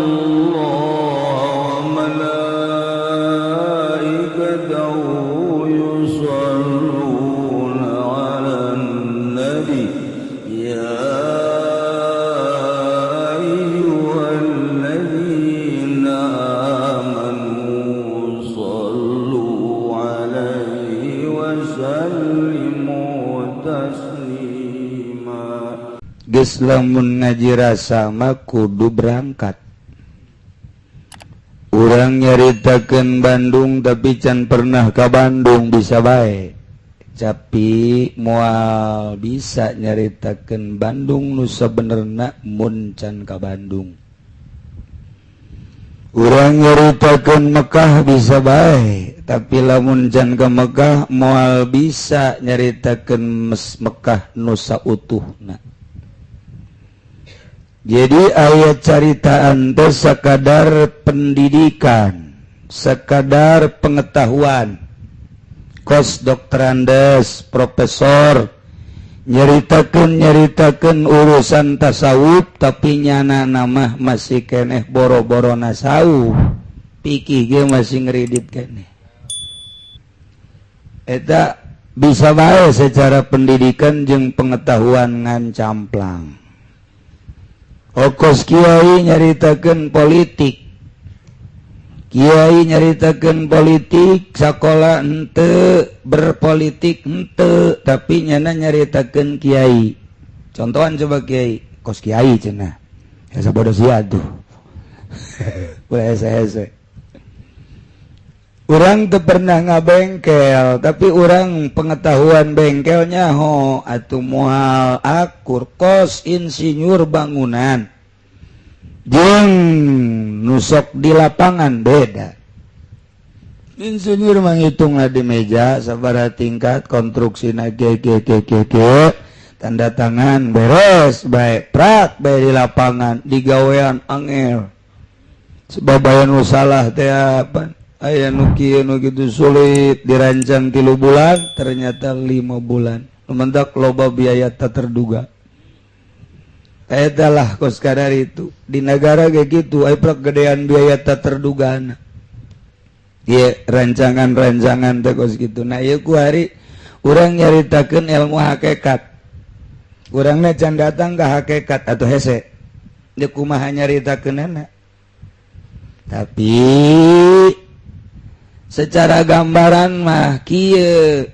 الله وملائكته يصلون على النبي يا أيها الذين آمنوا صلوا عليه وسلموا تسليما. Geus lamun ngaji rasa mah kudu berangkat. Urang nyaritakeun Bandung tapi can pernah ke Bandung bisa bae. Tapi moal bisa nyaritakeun Bandung nu sabenerna mun can ka Bandung. Urang nyaritakeun Mekah bisa bae, tapi lamun can ka Mekah moal bisa nyaritakeun Mekah nu sautuhna. Jadi ayat caritaan teh sekadar pendidikan, sekadar pengetahuan. Kos doktorandes, profesor nyeritakeun nyeritakeun urusan tasawuf, tapi nyana nama masih keneh boro-boro nasawuf. Pikih ge masih ngeridit keneh. Eta bisa bae secara pendidikan jeung pengetahuan ngan camplang. Okos Kiai nyaritakeun politik, Kiai nyaritakeun politik, sekolah ente, berpolitik ente, tapi nyana nyaritakeun Kiai. Contohan coba Kiai, kos Kiai cenah ya, sabodo sia tuh. Hese urang teu pernah ngabengkel, tapi urang pengetahuan bengkelnya ho atuh moal akur kos insinyur bangunan jeung nusok di lapangan beda. Insinyur menghitung di meja sabaraha tingkat konstruksi na G G G G G, tanda tangan, beres baik prak baik. Di lapangan digawean angel, sebab aya nu salah teh apa, aya nu kieu nu kitu, sulit. Dirancang 3 bulan ternyata 5 bulan, mendak loba biaya tak terduga. Eta lah kos kadar itu di negara kayak gitu, aya gedean biaya tak terduga. Iya, rancangan-rancangan teh kos gitu. Nah, ieu ku hari urang nyaritakeun ilmu hakikat, urangna can datang ke hakikat atau hese dia kumaha nyaritakeunana. Tapi secara gambaran mah kieu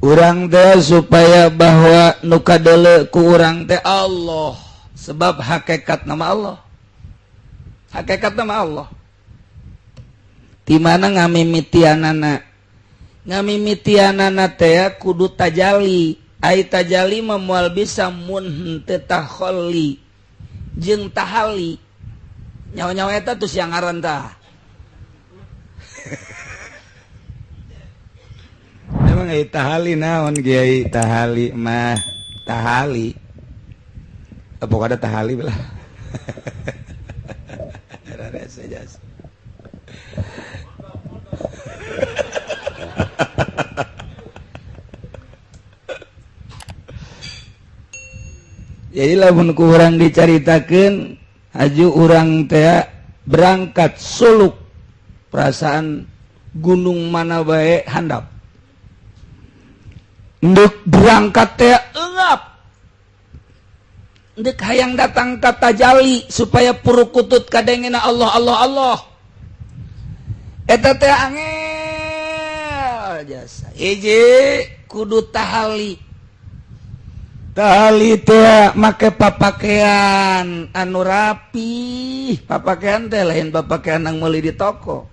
urang teh, supaya bahwa nu kadele ku urang teh Allah, sebab hakikat nama Allah, hakikat nama Allah. Di mana ngamimitianana, ngamimitianana teh kudu tajali. Ai tajali mah moal bisa mun henteu takholli jeung tahali. Nyawa-nyawa eta tuh siang ngaran tah. Emang ai tahali naon, Kiai? Tahali mah tahali. Pokoknya tahali lah. Rese jas. Jadi lamun ku urang dicaritakeun, haju urang teh berangkat suluk, perasaan gunung mana bae handap. Ndek berangkat teh engap. Ndek hayang datang ka tajali supaya purukutut kadengena Allah Allah Allah. Eta teh angel jasa. Hiji kudu tahali. Tahali teh make papakaian anu rapi. Papakaian teh lain papakaian yang meuli di toko.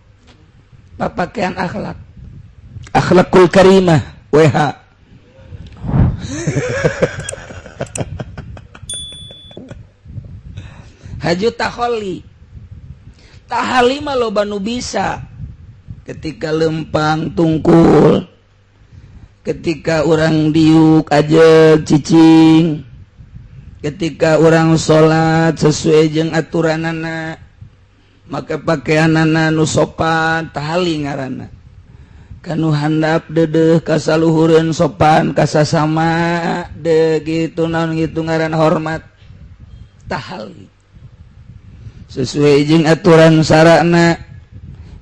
Papakaian akhlak. Akhlakul karimah WH. Haju taholi. Tahali mah loba nu bisa. Ketika lempang tungkul, ketika orang diuk aja cicing, ketika orang salat sesuai jeung aturanana, maka pakaianana nu sopan, tahali ngaranna. Kanu handap dedeh kasaluhureun, sopan kasasama de gitu, naon gitu ngaran hormat, tahali. Sesuai jeung aturan sarana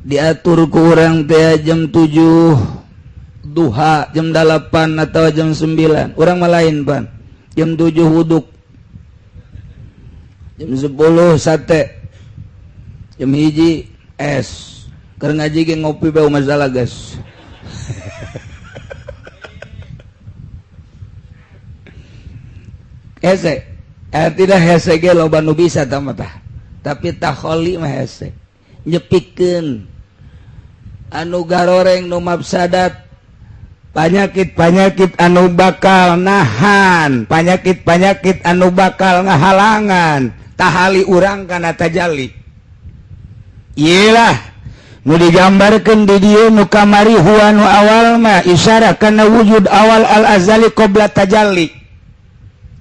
diatur ku urang teh jam 7 duha, jam 8 atau jam 9. Urang mah lain pan. Jam 7 wuduk. Jam 10 sate. Jam 1 es. Keur ngaji ge ngopi bau masalah guys. Hese. Tidak hese ge loba nu bisa tah mah tah. Tapi takholi mah hese. Nyepikeun anu garoreng nu mafsadat, panyakit-panyakit anu bakal nahan, panyakit-panyakit anu bakal ngahalangan tahali urang kana tajalli. Iyalah nu digambarkeun di dieu nu kamari huwa nu awal mah isyarah kana wujud awal al-azali qabla tajalli.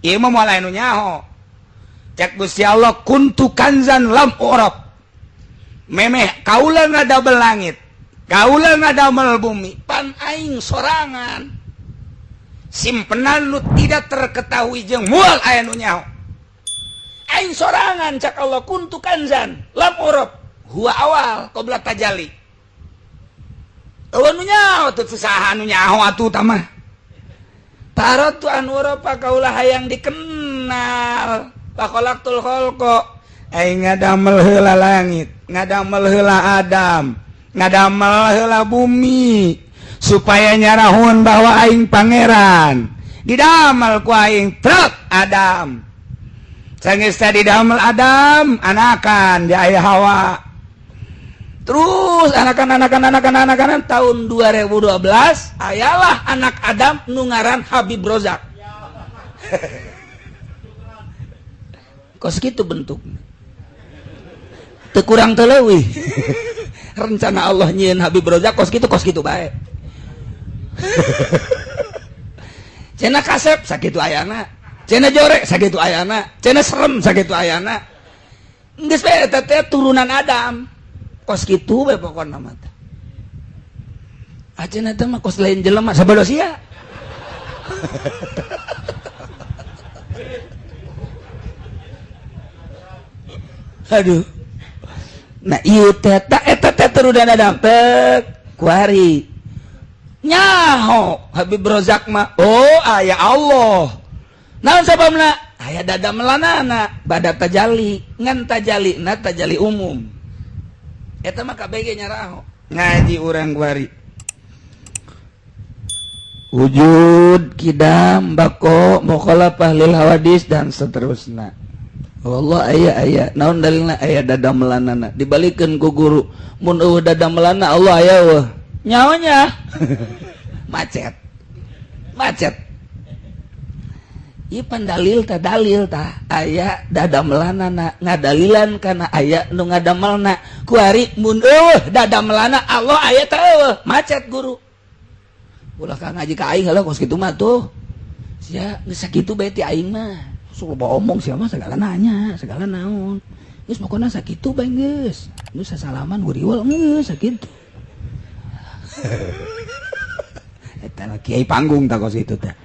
Ieu mah moal aya nu nyaho. Cek Gusti Allah kuntu kanzan lam urab. Memeh kaula ngadamel langit, kaula ngadamel bumi, pan aing sorangan. Simpenan nu tidak terketahui jeung moal aya nu nyaho. Aing sorangan cak Allah kuntu kanzan lam urab huwa awal qabla tajalli. Eueuh nu nyaho teu saha nu nyaho atuh tah mah. Taratu an urapa kaula hayang dikenal. Faqalaqtul khalqa aing ngadamel heula langit, ngadamel heula Adam, ngadamel heula bumi supaya nyarahun bahwa aing pangeran. Didamel ku aing truk Adam. Sanggeus tadi didamel Adam, anakan di aya Hawa. Terus anakan tahun 2012 ayalah anak Adam nu ngaran Habib Rozak. Kos kitu bentuk. Teu kurang teu leuwih. Rencana Allah nyieun Habib Rozak kos kitu bae. Cenah kasep sakitu ayana, cenah jorek sakitu ayana, cenah serem sakitu ayana. Geus bae eta teh turunan Adam. Kos kitu bae pokona mah teh. Acenah teh mah kos lain jelema sabodo sia. Aduh. Nah ieu teh eta teh turunan Adam teh kuari. Nyaho Habib Rozak mah oh aya Allah. Naon sababna? Aya dada melanana bada tajalli, ngan tajalli na tajalli umum. Eta mah KBG nyaraho ngaji urang kuari. Wujud kidam bako mukhalafah lil hawadis dan seterusna. Wallah aya aya naon dalilna aya dada melanana dibalikeun ku guru mun eueuh dada melana Allah aya eueuh nyaonya macet macet. Ieu pan dalil tah aya dada melanana ngadalilan kana aya nu ngadamelna kuari mun eueuh dada melana Allah aya teh eueuh macet guru. Ulah ka ngaji ka aing heula kos kitu mah tuh. Sia geus sakitu bae ti aing mah. Sok loba omong sia mah segala nanya, segala naon. Geus pokona sakitu bae geus. Geus sasalaman guriwel geus sakitu. Eta mah kiai panggung tah kos kitu teh.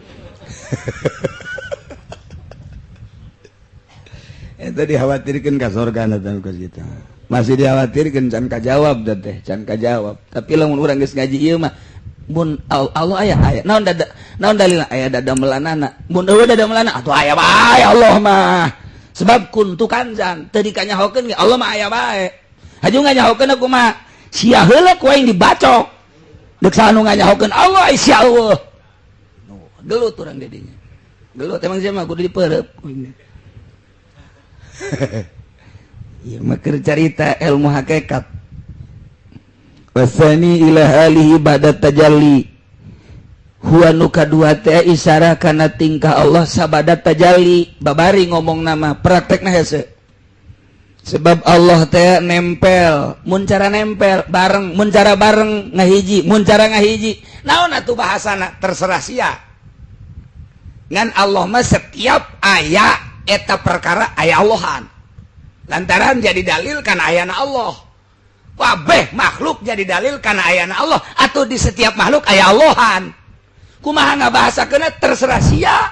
Eta dikhawatirkeun ka sorga teh kos kitu. Masih dikhawatirkeun can kajawab teh, can kajawab. Tapi lamun urang geus ngaji ieu mah mun Allah aya aya naon dada naon dalilna aya dada melanana mun eueuh dada melana atuh aya bae Allah mah. Sebab kuntu kanzan teu dikanyahokeun ge Allah mah aya bae. Haju nganyahokeun aku mah sia heula ku aing dibacok. Deuk saha nu nganyahokeun Allah ai sia eueuh. Nu gelut urang di dinya. Gelut emang sia mah kudu dipeureup. Ieu mah keur carita ilmu hakikat. Wasani ila alihi ba'da tajalli. Huwa nu kadua teh isyarah kana tingkah Allah sabada tajalli. Babari ngomong nama praktekna hese. Sebab Allah teh nempel, mun cara nempel bareng, mun cara bareng ngahiji, mun cara ngahiji. Naon atuh bahasana terserah sia. Ngan Allah mah setiap aya eta perkara aya Allahan. Lantaran jadi dalil kana ayana Allah. Kabeh makhluk jadi dalil kana ayana Allah atau di setiap makhluk aya Allahan. Kumaha ngabahasakeunna terserah sia.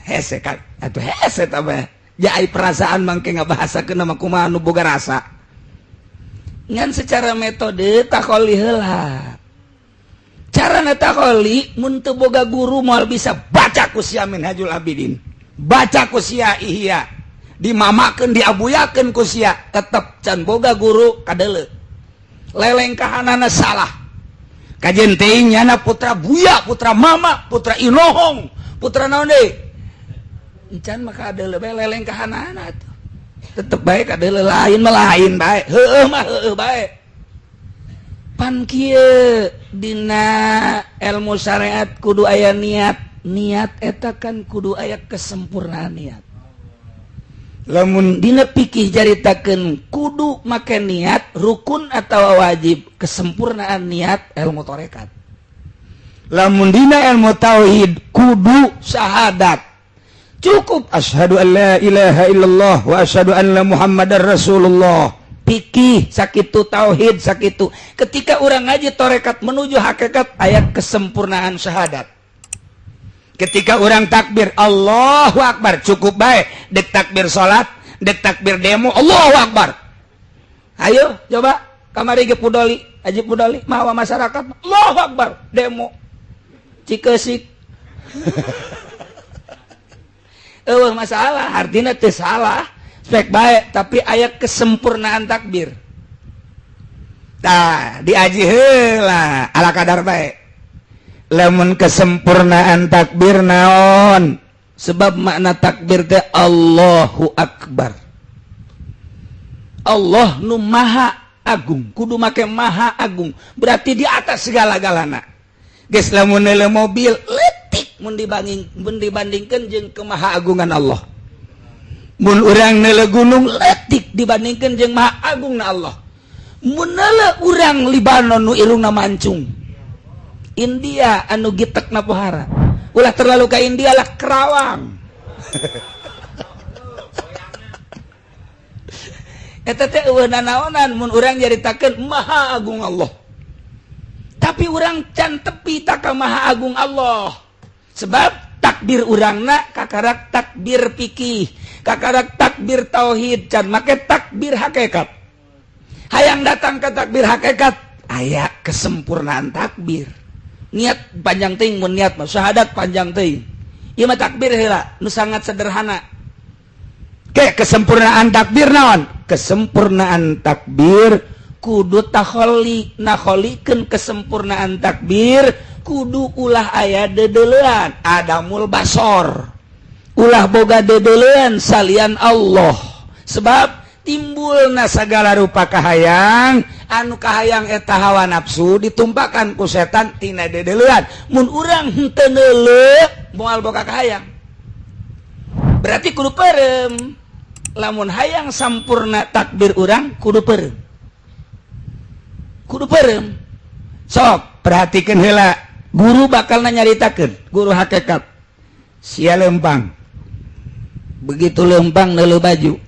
Hese kan atuh hese tah mah. Ja ai perasaan mangke ngabahasakeun mah kumaha nu boga rasa. Ngan secara metode takholi heula. Carana takholi mun teu boga guru moal bisa baca ku sia Minhajul Abidin. Baca ku sia Ihya. Dimamakeun diabuyakeun ku sia tetep can boga guru kadeuleu. Lelengkahanana salah. Kajen teuing nyana putra Buya, putra Mama, putra Inohong, putra naon deui? Encan maka kadeuleu bae lelengkahanana atuh. Tetep bae kadeuleu lain mah lain bae. Heueuh mah heueuh bae. Pan kieu dina ilmu syariat kudu aya niat. Niat eta kan kudu aya kesempurnaan niat. Lamun dina pikih caritakeun kudu make niat rukun atau wajib kesempurnaan niat ilmu tarekat. Lamun dina ilmu tauhid kudu syahadat. Cukup asyhadu an la ilaha illallah wa asyhadu anna muhammadar rasulullah. Pikih sakitu tauhid sakitu. Ketika urang ngaji tarekat menuju hakikat aya kesempurnaan syahadat. Ketika orang takbir Allahu Akbar cukup baik dek takbir salat dek takbir demo Allahu Akbar. Ayo coba kamari ge Pudoli Haji Pudoli mawa masyarakat Allahu Akbar demo Cikeusik. Eueuh masalah artinya teu salah spek baik tapi aya kesempurnaan takbir. Tah diaji heula ala kadar baik. Lamun kesempurnaan takbir naon? Sebab makna takbir teh Allahu Akbar. Allah nu maha agung, kudu make maha agung, berarti di atas segala-galana. Geus lamun neuleuh mobil leutik mun dibanding mun dibandingkeun jeung kemahaagungan Allah. Mun urang neuleuh gunung leutik dibandingkeun jeung maha agungna Allah. Mun neuleuh urang Libanon nu irungna mancung. India anu gitek na pohara. Ulah terlalu ka India lah Kerawang. Eta teh eueuh nanaonan mun urang nyaritakeun maha agung Allah. Tapi urang can tepi ta ka maha agung Allah. Sebab takbir urangna kakarak takbir fikih, kakarak takbir tauhid, can make takbir hakikat. Hayang datang ke takbir hakikat, aya kesempurnaan takbir. Niat panjang teuing mun niat mah syahadat panjang teuing. Ieu mah takbir heula nu sangat sederhana. Ke kesempurnaan takbir naon? Kesempurnaan takbir kudu takholi, nakholikeun kesempurnaan takbir kudu ulah aya deudeulean, adamul basor. Ulah boga deudeulean salian Allah. Sebab timbulna segala rupa kahayang, anu kahayang eta hawa nafsu ditumpakan ku setan tina deudeulean. Mun urang henteu neuleuh moal boga kahayang. Berarti kudu peureum. Lamun hayang sampurna takbir urang kudu peureum. Kudu peureum. Sok perhatikeun heula, guru bakal nyaritakeun, guru hakikat. Sia lempang. Begitu lempang neuleuh baju.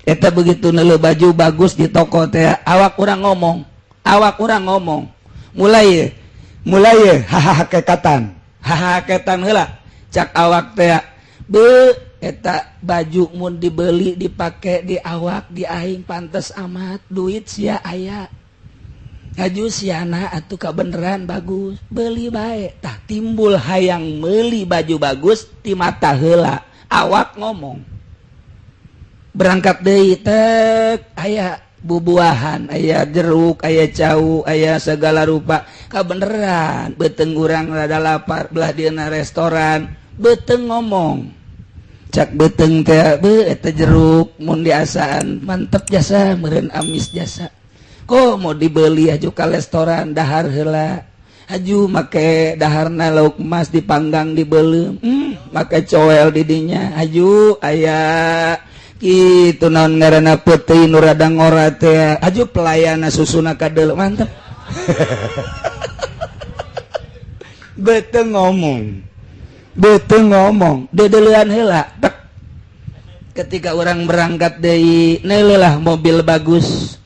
Eta begitu neuleuh baju bagus di toko teh, awak urang ngomong, awak urang ngomong. Mulai mulai haha hakikatan, haha hakikatan heula. Cak awak teh, be eta baju mun dibeli dipake di awak di aing pantes amat duit sia aya. Haju siana atuh kabeneran bagus, beli bae. Tah timbul hayang meuli baju bagus ti mata heula, awak ngomong. Berangkat deui tek aya bubuahan, aya jeruk, aya cau, aya segala rupa. Kabeneran beuteung urang rada lapar belah dieuna restoran, beuteung ngomong. Cak beuteung teh beuh eta jeruk mun diasaan mantep jasa meureun amis jasa. Kok mau dibeli aju ka restoran dahar heula. Aju make daharna lauk emas dipanggang dibeuleum. Make coel di dinya. Aju aya kitu naon ngaranna peuteui nu rada ngora teh. Aju pelayana susuna kadeuleu mantep. Beuteung ngomong. Beuteung ngomong, deudeulean heula. Tek. Ketika orang berangkat deui, neuleuh lah mobil bagus.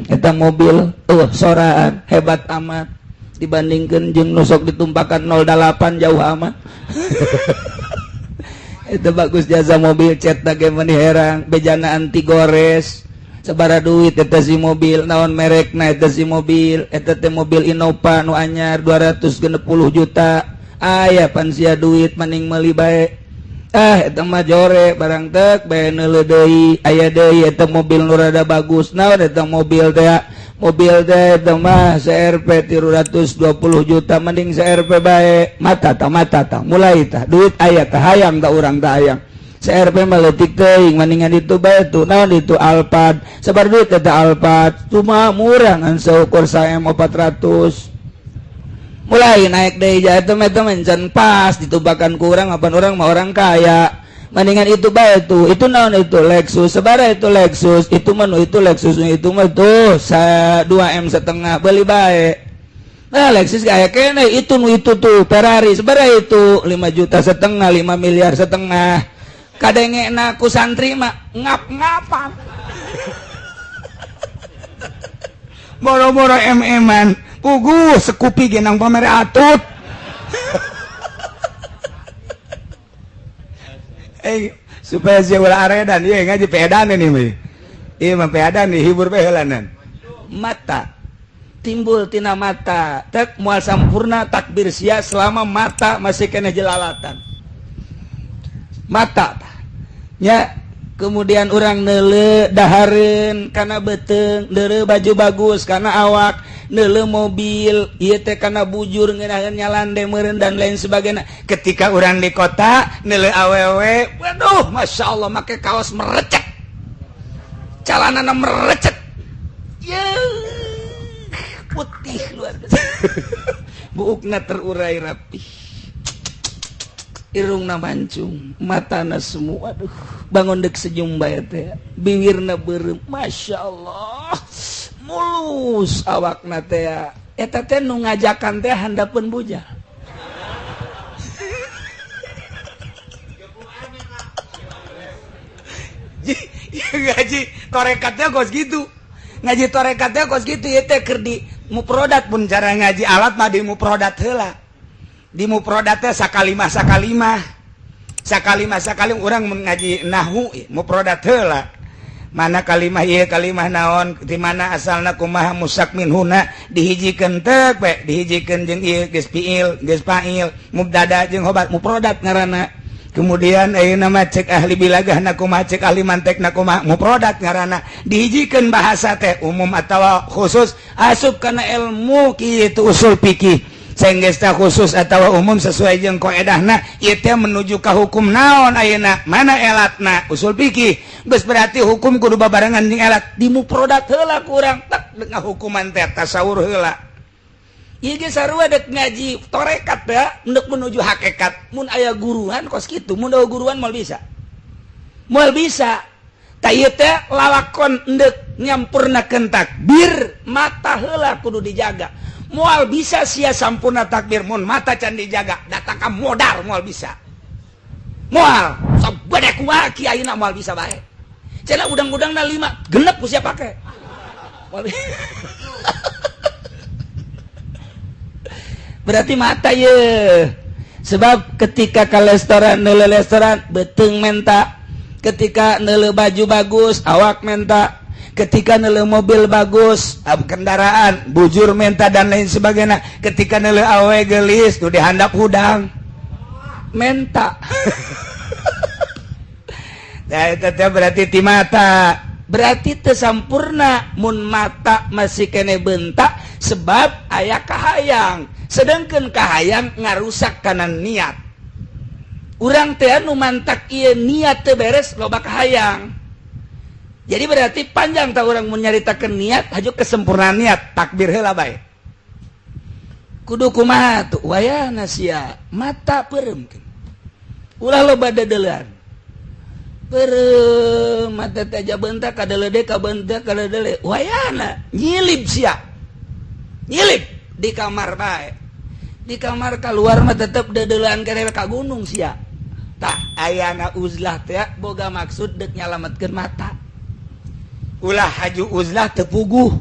Eta mobil soraan hebat amat dibandingkan jeung nu sok ditumpakan 08 jauh amat. Itu bagus jasa mobil cat ge meuni herang, bejana anti gores. Sabaraha duit eta si mobil, naon merekna eta si mobil? Eta teh mobil Innova nu anyar 260 juta. Aya pan sia duit, mending meuli bae. Ah, eta mah jore barang tek bae neuleuh deui, aya deui eta mobil nu rada bagus. Naon eta mobil teh? Mobil teh eta mah CRV 320 juta, mending CRV bae. Mata ta, mata ta, mulai ta duit aya tah, hayang ta urang ta, hayang CRV mah leutik teuing, mendingan itu bae tuh. Naon itu? Alphard. Sabaraha duit eta Alphard? Cuma murah, ngan seukur 1 M 400. Mulai naik deui ja, eta mah encan pas ditubakan ku urang, apa urang mah orang kaya, mendingan itu bae tuh. Itu naon itu? Lexus. Sabaraha itu Lexus? Itu mah itu Lexus itu mah tuh 2 M setengah, beli bae. Nah, Lexus kayak kene itu nu itu tuh Ferrari. Sabaraha itu? 5 juta setengah, 5 miliar setengah. Kadenge ku santri mah ngap-ngapan, boro-boro mm-an, puguh sekupi genang pamer atut. Eh, supaya sia ulah aredan ieu ngaji peedan ini mah. Ieu mah peedan dihibur bae heulanan. Mata timbul tina mata tek, moal sampurna takbir sia selama mata masih kena jelalatan mata ya. Kemudian urang neuleuh dahareun kana beuteung, neuleuh baju bagus kana awak, neuleuh mobil ieu teh kana bujur ngeunaheun nyalande meureun dan lain sebagainya. Ketika urang di kota neuleuh awewe, waduh, masya Allah, make kaos merecet, celanana merecet, ye putih luar biasa, buukna terurai rapi, irungna mancung, matana semua, aduh, bangun dek senyum bae teh, bibirna beureum, masya Allah, mulus awakna teh. Eta teh nu ngajakan teh handapeun bujal. Ngaji torekatnya kos gitu, ngaji torekatnya kos gitu ya teh, keur di muprodat pun cara ngaji alat mah di muprodat heula. Di muprodat teh sakalimah sakalimah sakalimah sakalimah. Urang mun ngaji nahu muprodat heula, mana kalimah ieu, kalimah naon, di mana asalna, kumaha musak minhuna, dihijikeun teh we, dihijikeun jeung ieu geus fiil geus fa'il, mubtada jeung khobar, muprodat ngaranna. Kemudian ayeuna mah cek ahli bilagah na kumaha, cek ahli mantek na kumaha, muprodat ngaranna. Dihijikeun bahasa teh umum atawa khusus, asup kana ilmu kitu usul fikih. Sehingga khusus atau umum sesuai jeung koedahna ieu teh menuju ka hukum naon ayeuna, mana elatna, usul fikih. Geus berarti hukum kudu babarengan jeung elat. Di muprodat heula kurang tak dengan hukuman teh tasawur heula. Ieu ge sarua dek ngaji torekat ya, untuk menuju hakikat. Mun aya guruan kos kitu, mun aya guruan moal bisa, moal bisa. Ta ieu teh lalakon endek nyampurnakeun takbir, mata heula kudu dijaga. Moal bisa sia sampurna takbir mun mata can dijaga. Datang ka modal moal bisa, moal sabade kumaha kiaina moal bisa bae. Cenah udang-udangna 5 genep ku sia pake. Moal. Berarti mata ye, sebab ketika ke restoran neuleuh restoran beuteung menta, ketika neuleuh baju bagus awak menta, ketika neuleuh mobil bagus kendaraan bujur menta dan lain sebagainya. Ketika neuleuh awe gelis tuh dihandap hudang menta. Nah, itu berarti ti mata, berarti teu sampurna mun mata masih kene bentak, sebab aya kahayang, sedangkan kahayang ngarusak kana niat urang teh. Nu mantak ieu niat teu beres loba kahayang. Jadi berarti panjang tak urang mun nyaritakeun niat, haju kesempurnaan niat takbir heula bae kudu kumaha tuh. Wayahna sia mata peureum, ulah loba dedeulean, peureum mata teh aja bentak kadelede ka bentak kadele. Wayahna nyilib sia, nyilib di kamar bae, di kamar keluar mah tetep dedeulean kene ka gunung sia. Tah, ayana uzlah teh boga maksud dek nyalametkeun mata. Ulah haju uzlah teu puguh.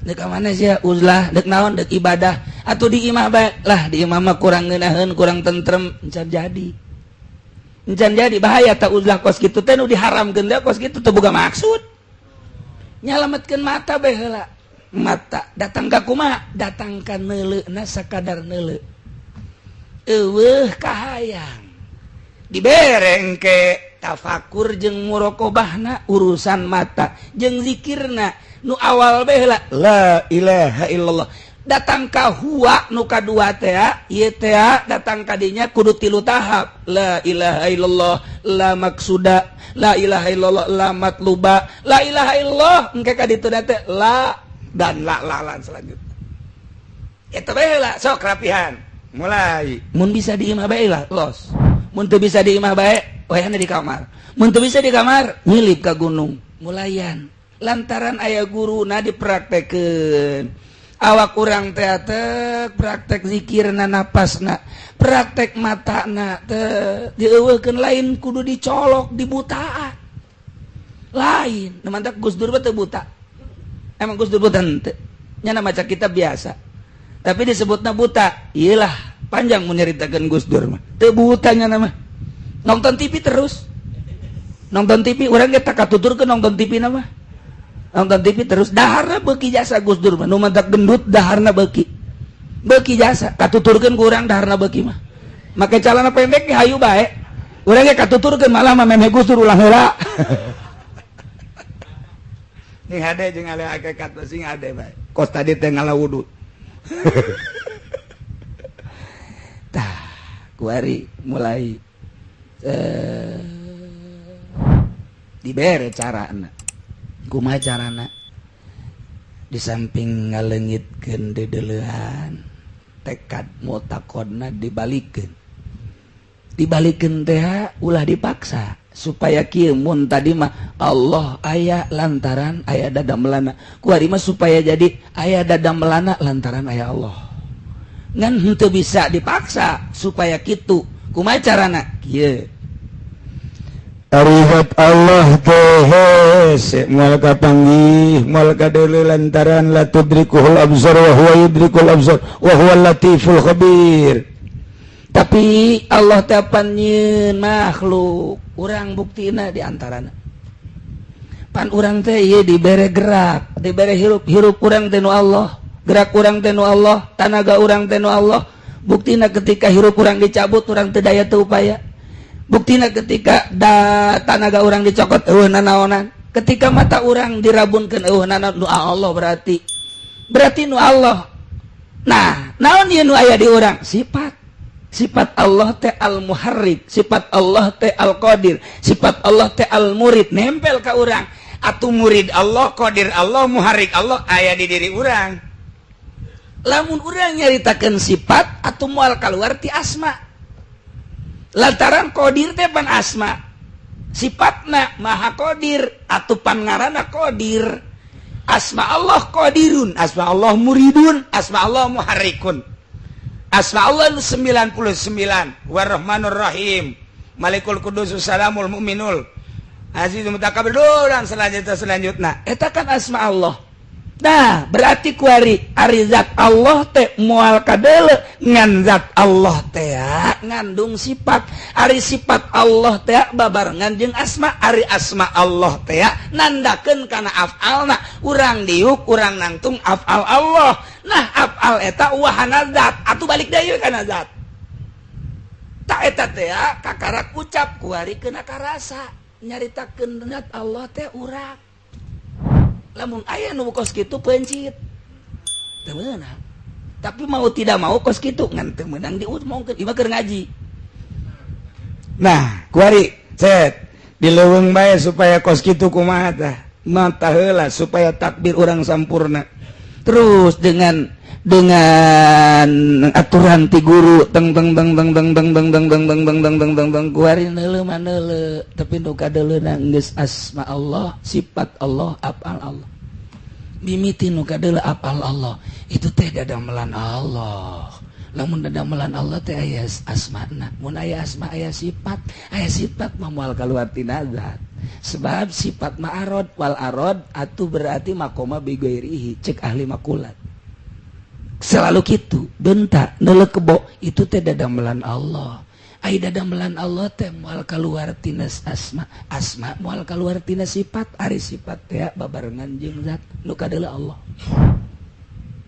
Dek ka mana sia uzlah, dek naon, dek ibadah atau di imah bae lah, di imah mah kurang ngeunaheun, kurang tentrem, can jadi. Encan jadi bahaya tak uzlah kos kitu teh, nu diharamkeun teh kos kitu teu boga maksud. Nyalametkeun mata bae heula. Mata datang ka kumaha? Datang ka neuleuhna, sakadar neuleuh. Euweuh kahayang. Dibere engke tafakur jeung muraqabahna urusan mata jeung zikirna nu awal bae heula, la ilaha illallah. Datang ka huwa nu kadua teh, ieu teh datang ka dinya kudu tilu tahap: la ilaha illallah la maksuda, la ilaha illallah la matluba, la ilaha illallah engke ka ditu teh la dan la la la selanjutnya. Eta bae heula, sok rapihan mulai. Mun bisa di imah bae lah, los. Mun teu bisa di imah bae, wayahna di kamar. Mun teu bisa di kamar, nyilip ka gunung mulayan, lantaran aya guruna dipraktekeun. Awak kurang teh praktek zikirna, napasna, praktek matana teh dieuweuhkeun. Lain kudu dicolok, dibutaan, lain. Nu mantak Gus Dur teu buta. Emang Gus Dur buta henteu? Nya maca kitab biasa, tapi disebutna buta. Iyalah, panjang mun nyaritakeun Gus Dur mah. Teu buta nya nama, nonton TV terus, nonton TV. Urang ge tak katuturkeun nonton TV nama, nonton TV terus, daharna beuki jasa. Gus Dur mah nu mantak gendut, daharna beuki beuki jasa. Katuturkeun ku urang, daharna beuki mah make celana pendek ge hayu bae. Urang ge katuturkeun, malah mah memeh Gus Dur ulah heula. Nih hade jeung ale hakikat sing hade bae, kos tadi teh ngala wudu. Tah, kuari mulai dibere carana. Kumaha carana? Di samping ngalengitkeun dedeleuhan, tekad mutakodna dibalikeun, dibalikeun teh ulah dipaksa, supaya kieu. Mun tadi mah Allah aya lantaran aya dadamelana, kuari mah supaya jadi aya dadamelana lantaran aya Allah. Ngan henteu bisa dipaksa supaya kitu. Kumaha carana? Kieu. Ari zat Allah teh hese, moal kapanggih, moal kadeuleu, lantaran la tudrikuhul absar wa huwa yudrikul absar wa huwal latiful khabir. Tapi Allah teh pan nyieun makhluk urang, buktina di antarana pan urang teh ieu dibere gerak, dibere hirup. Hirup urang teh nu Allah, gerak urang teh nu Allah, tanaga urang teh nu Allah. Buktina ketika hirup urang dicabut, urang teu daya, teu upaya. Buktina ketika da tanaga urang dicokot, euweuh nanaonan. Ketika mata urang dirabunkeun, euweuh nanaon. Nu Allah berarti, berarti nu Allah. Nah, naon ieu nu aya di urang? Sifat. Sifat Allah teh al-muharrik, sifat Allah teh al-qadir, sifat Allah teh al-murid, nempel ka urang. Atuh murid Allah, qadir Allah, muharrik Allah aya di diri urang. Lamun urang nyaritakeun sifat atau moal keluar ti asma, lantaran qadir teh pan asma, sifatna maha qadir atau pan ngaranna qadir. Asma Allah qadirun, asma Allah muridun, asma Allah muharrikun, asma Allah 99, warahmanur rahim, malikul kudus, salamul mu'minul aziz, mutakabir, dan selanjutnya selanjutnya. Eta kan asma Allah. Nah, berarti kuari ari zat Allah teh moal kadeuleu, ngan zat Allah teh ngandung sifat. Ari sifat Allah teh babarengan jeung asma. Ari asma Allah teh nandakeun kana afalna. Urang diuk, urang nangtung afal Allah. Nah, afal eta wahana zat, atuh balik deui kana zat. Tak eta teh kakarak ucap, kuari kena karasa nyaritakeun zat Allah teh urang. Lamun aya nu kos kitu pencit, teu meunang. Tapi mau tidak mau kos kitu, ngan teu meunang diomongkeun, ieu mah keur ngaji. Nah, kuari set di leuweung bae supaya kos kitu kumaha tah. Mata heula supaya takbir urang sampurna. Terus dengan aturan ti guru, teng teng teng teng teng teng teng teng teng teng teng teng teng teng teng, kuari neuleuh mah neuleuh, tapi nu kadeuleuna geus asma Allah, sifat Allah, afal Allah. Mimiti nu kadeuleu afal Allah, itu teh dadamelan Allah. Lamun dadamelan Allah teh aya asmana, mun aya asma aya sifat, aya sifat mah moal kaluar tina zat, sebab sifat ma arod wal arod atuh berarti makoma bi ghairihi, cek ahli makulat selalu gitu. Bentak neuleuh kebo itu teh dadamelan Allah. Ai dadamelan Allah teh moal kaluar tina asma, asma moal kaluar tina sifat, ari sifat teh babarengan jeung zat nu kadeuleu Allah.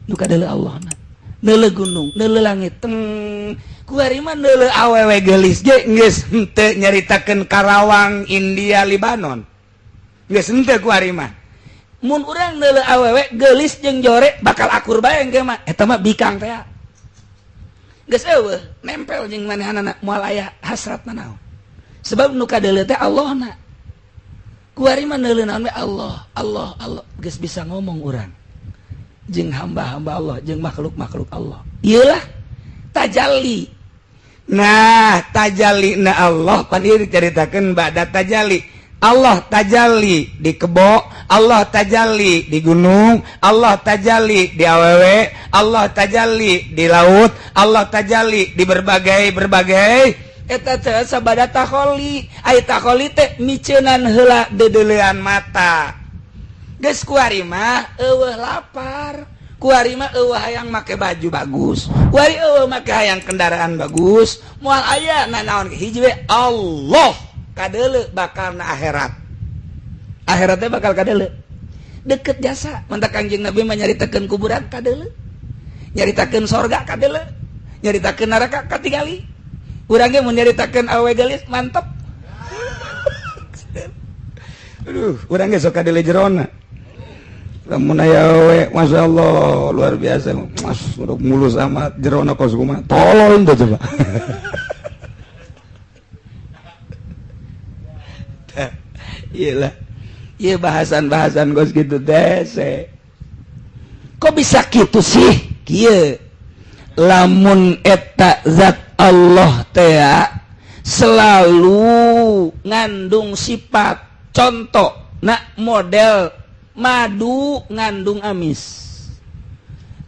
Nu kadeuleu Allah na. Neuleu gunung, neuleu langit, teng kuari mah neuleu awewe geulis ge geus henteu nyaritakeun Karawang, India, Libanon. Geus henteu kuari mah. Mun urang neuleu awewe geulis jeung jore bakal akur bae engke mah. Eta mah bikang teh. Geus eueuh nempel jeung manehanana, moal aya hasrat naon. Sebab nu kadeuleu teh Allahna. Kuari mah neuleu naon we Allah, Allah, Allah. Geus bisa ngomong urang jeung hamba-hamba Allah, jeung makhluk-makhluk Allah. Iyalah tajalli. Nah, tajalli na Allah pan ieu dicaritakeun ba'da tajalli. Allah tajalli di kebo, Allah tajalli di gunung, Allah tajalli di awewe, Allah tajalli di laut, Allah tajalli di berbagai-berbagai eta teh sabada takholi. Ai takholi teh miceunan heula deudeulean mata. Geus kuari mah eueuh lapar, kuari mah eueuh hayang make baju bagus, kuari eueuh make hayang kendaraan bagus, moal aya nanaon, hiji we Allah kadeuleu bakal na akhirat. Akhiratnya bakal kadeuleu deket jasa. Mantak Kanjeng Nabi mah nyaritakeun kuburan kadeuleu, nyaritakeun sorga kadeuleu, nyaritakeun neraka katingali. Urang ge mun nyaritakeun awewe geulis mantep. Aduh, urang ge sok kadeuleu jerona. Lamun aya awewe, Masya Allah, luar biasa. Mas, mulus amat jerona kos kumaha. Tolol teh coba. Iyalah. Iya bahasan-bahasan kos gitu dese. Kok bisa gitu sih? Kieu. Lamun eta zat Allah teh selalu ngandung sifat. Contoh, nak model madu ngandung amis.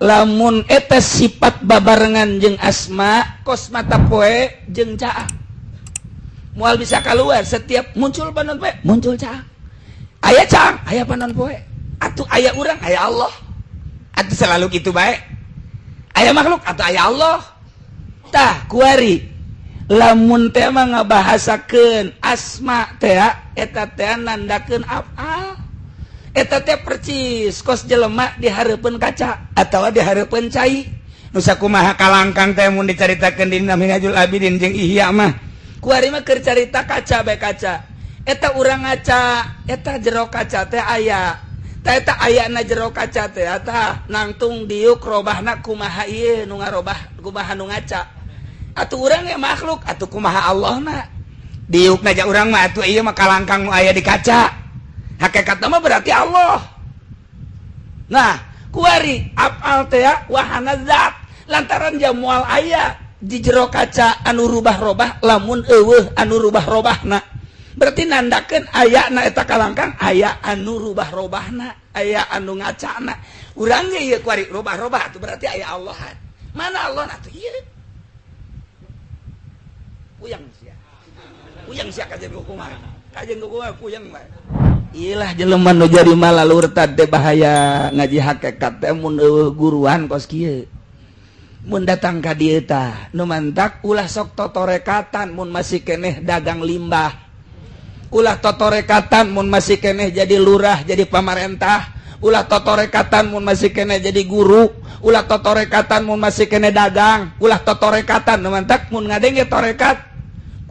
Lamun eta sifat babarengan jeung asma, kos mata poe jeung caang. Moal bisa keluar. Setiap muncul panon poe, muncul caang. Aya caang, aya panon poe. Atuh aya urang, aya Allah. Atuh selalu gitu bae. Aya makhluk atau aya Allah. Tah kuari lamun teh mah ngabahasakeun asma teh, eta teh nandakeun afal. Eta teh percis kos jelema di hareupeun kaca atawa di hareupeun cai. Nu sakumaha kalangkang teh mun dicaritakeun dina Minhajul Abidin jeung Ihya mah. Kuari mah keur carita kaca bae kaca. Eta urang ngaca, eta jero kaca teh aya. Tah eta ayana jero kaca teh tah nangtung diuk robahna kumaha ieu nu ngarobah, kumaha nu ngaca. Atuh urang ge makhluk, atuh kumaha Allahna. Diuk na urang mah atuh ieu mah kalangkang nu aya di kaca. Hakikatna mah berarti Allah. Nah, kuari afal teh wahana zat lantaran jamual aya di jero kaca anu rubah-robah lamun eueuh anu rubah-robahna. Berarti nandakeun aya na eta kalangkang, aya anu rubah-robahna, aya anu ngacana. Urang ge ieu kuari rubah-robah atuh berarti aya Allah. Mana Allah atuh ieu? Puyeng sia. Puyeng sia kajeun kumaha? Kajeun kumaha puyeng bae. Iyalah jelema nu jadi malalurtad teh bahaya ngaji hakikat teh mun eueuh guruan kos kieu. Mun datang ka dieu tah nu mantak ulah sok totorekatan mun masih keneh dagang limbah. Ulah totorekatan mun masih keneh jadi lurah, jadi pamarentah. Ulah totorekatan mun masih keneh jadi guru. Ulah totorekatan mun masih keneh dagang. Ulah totorekatan nu mantak mun ngadenge torekat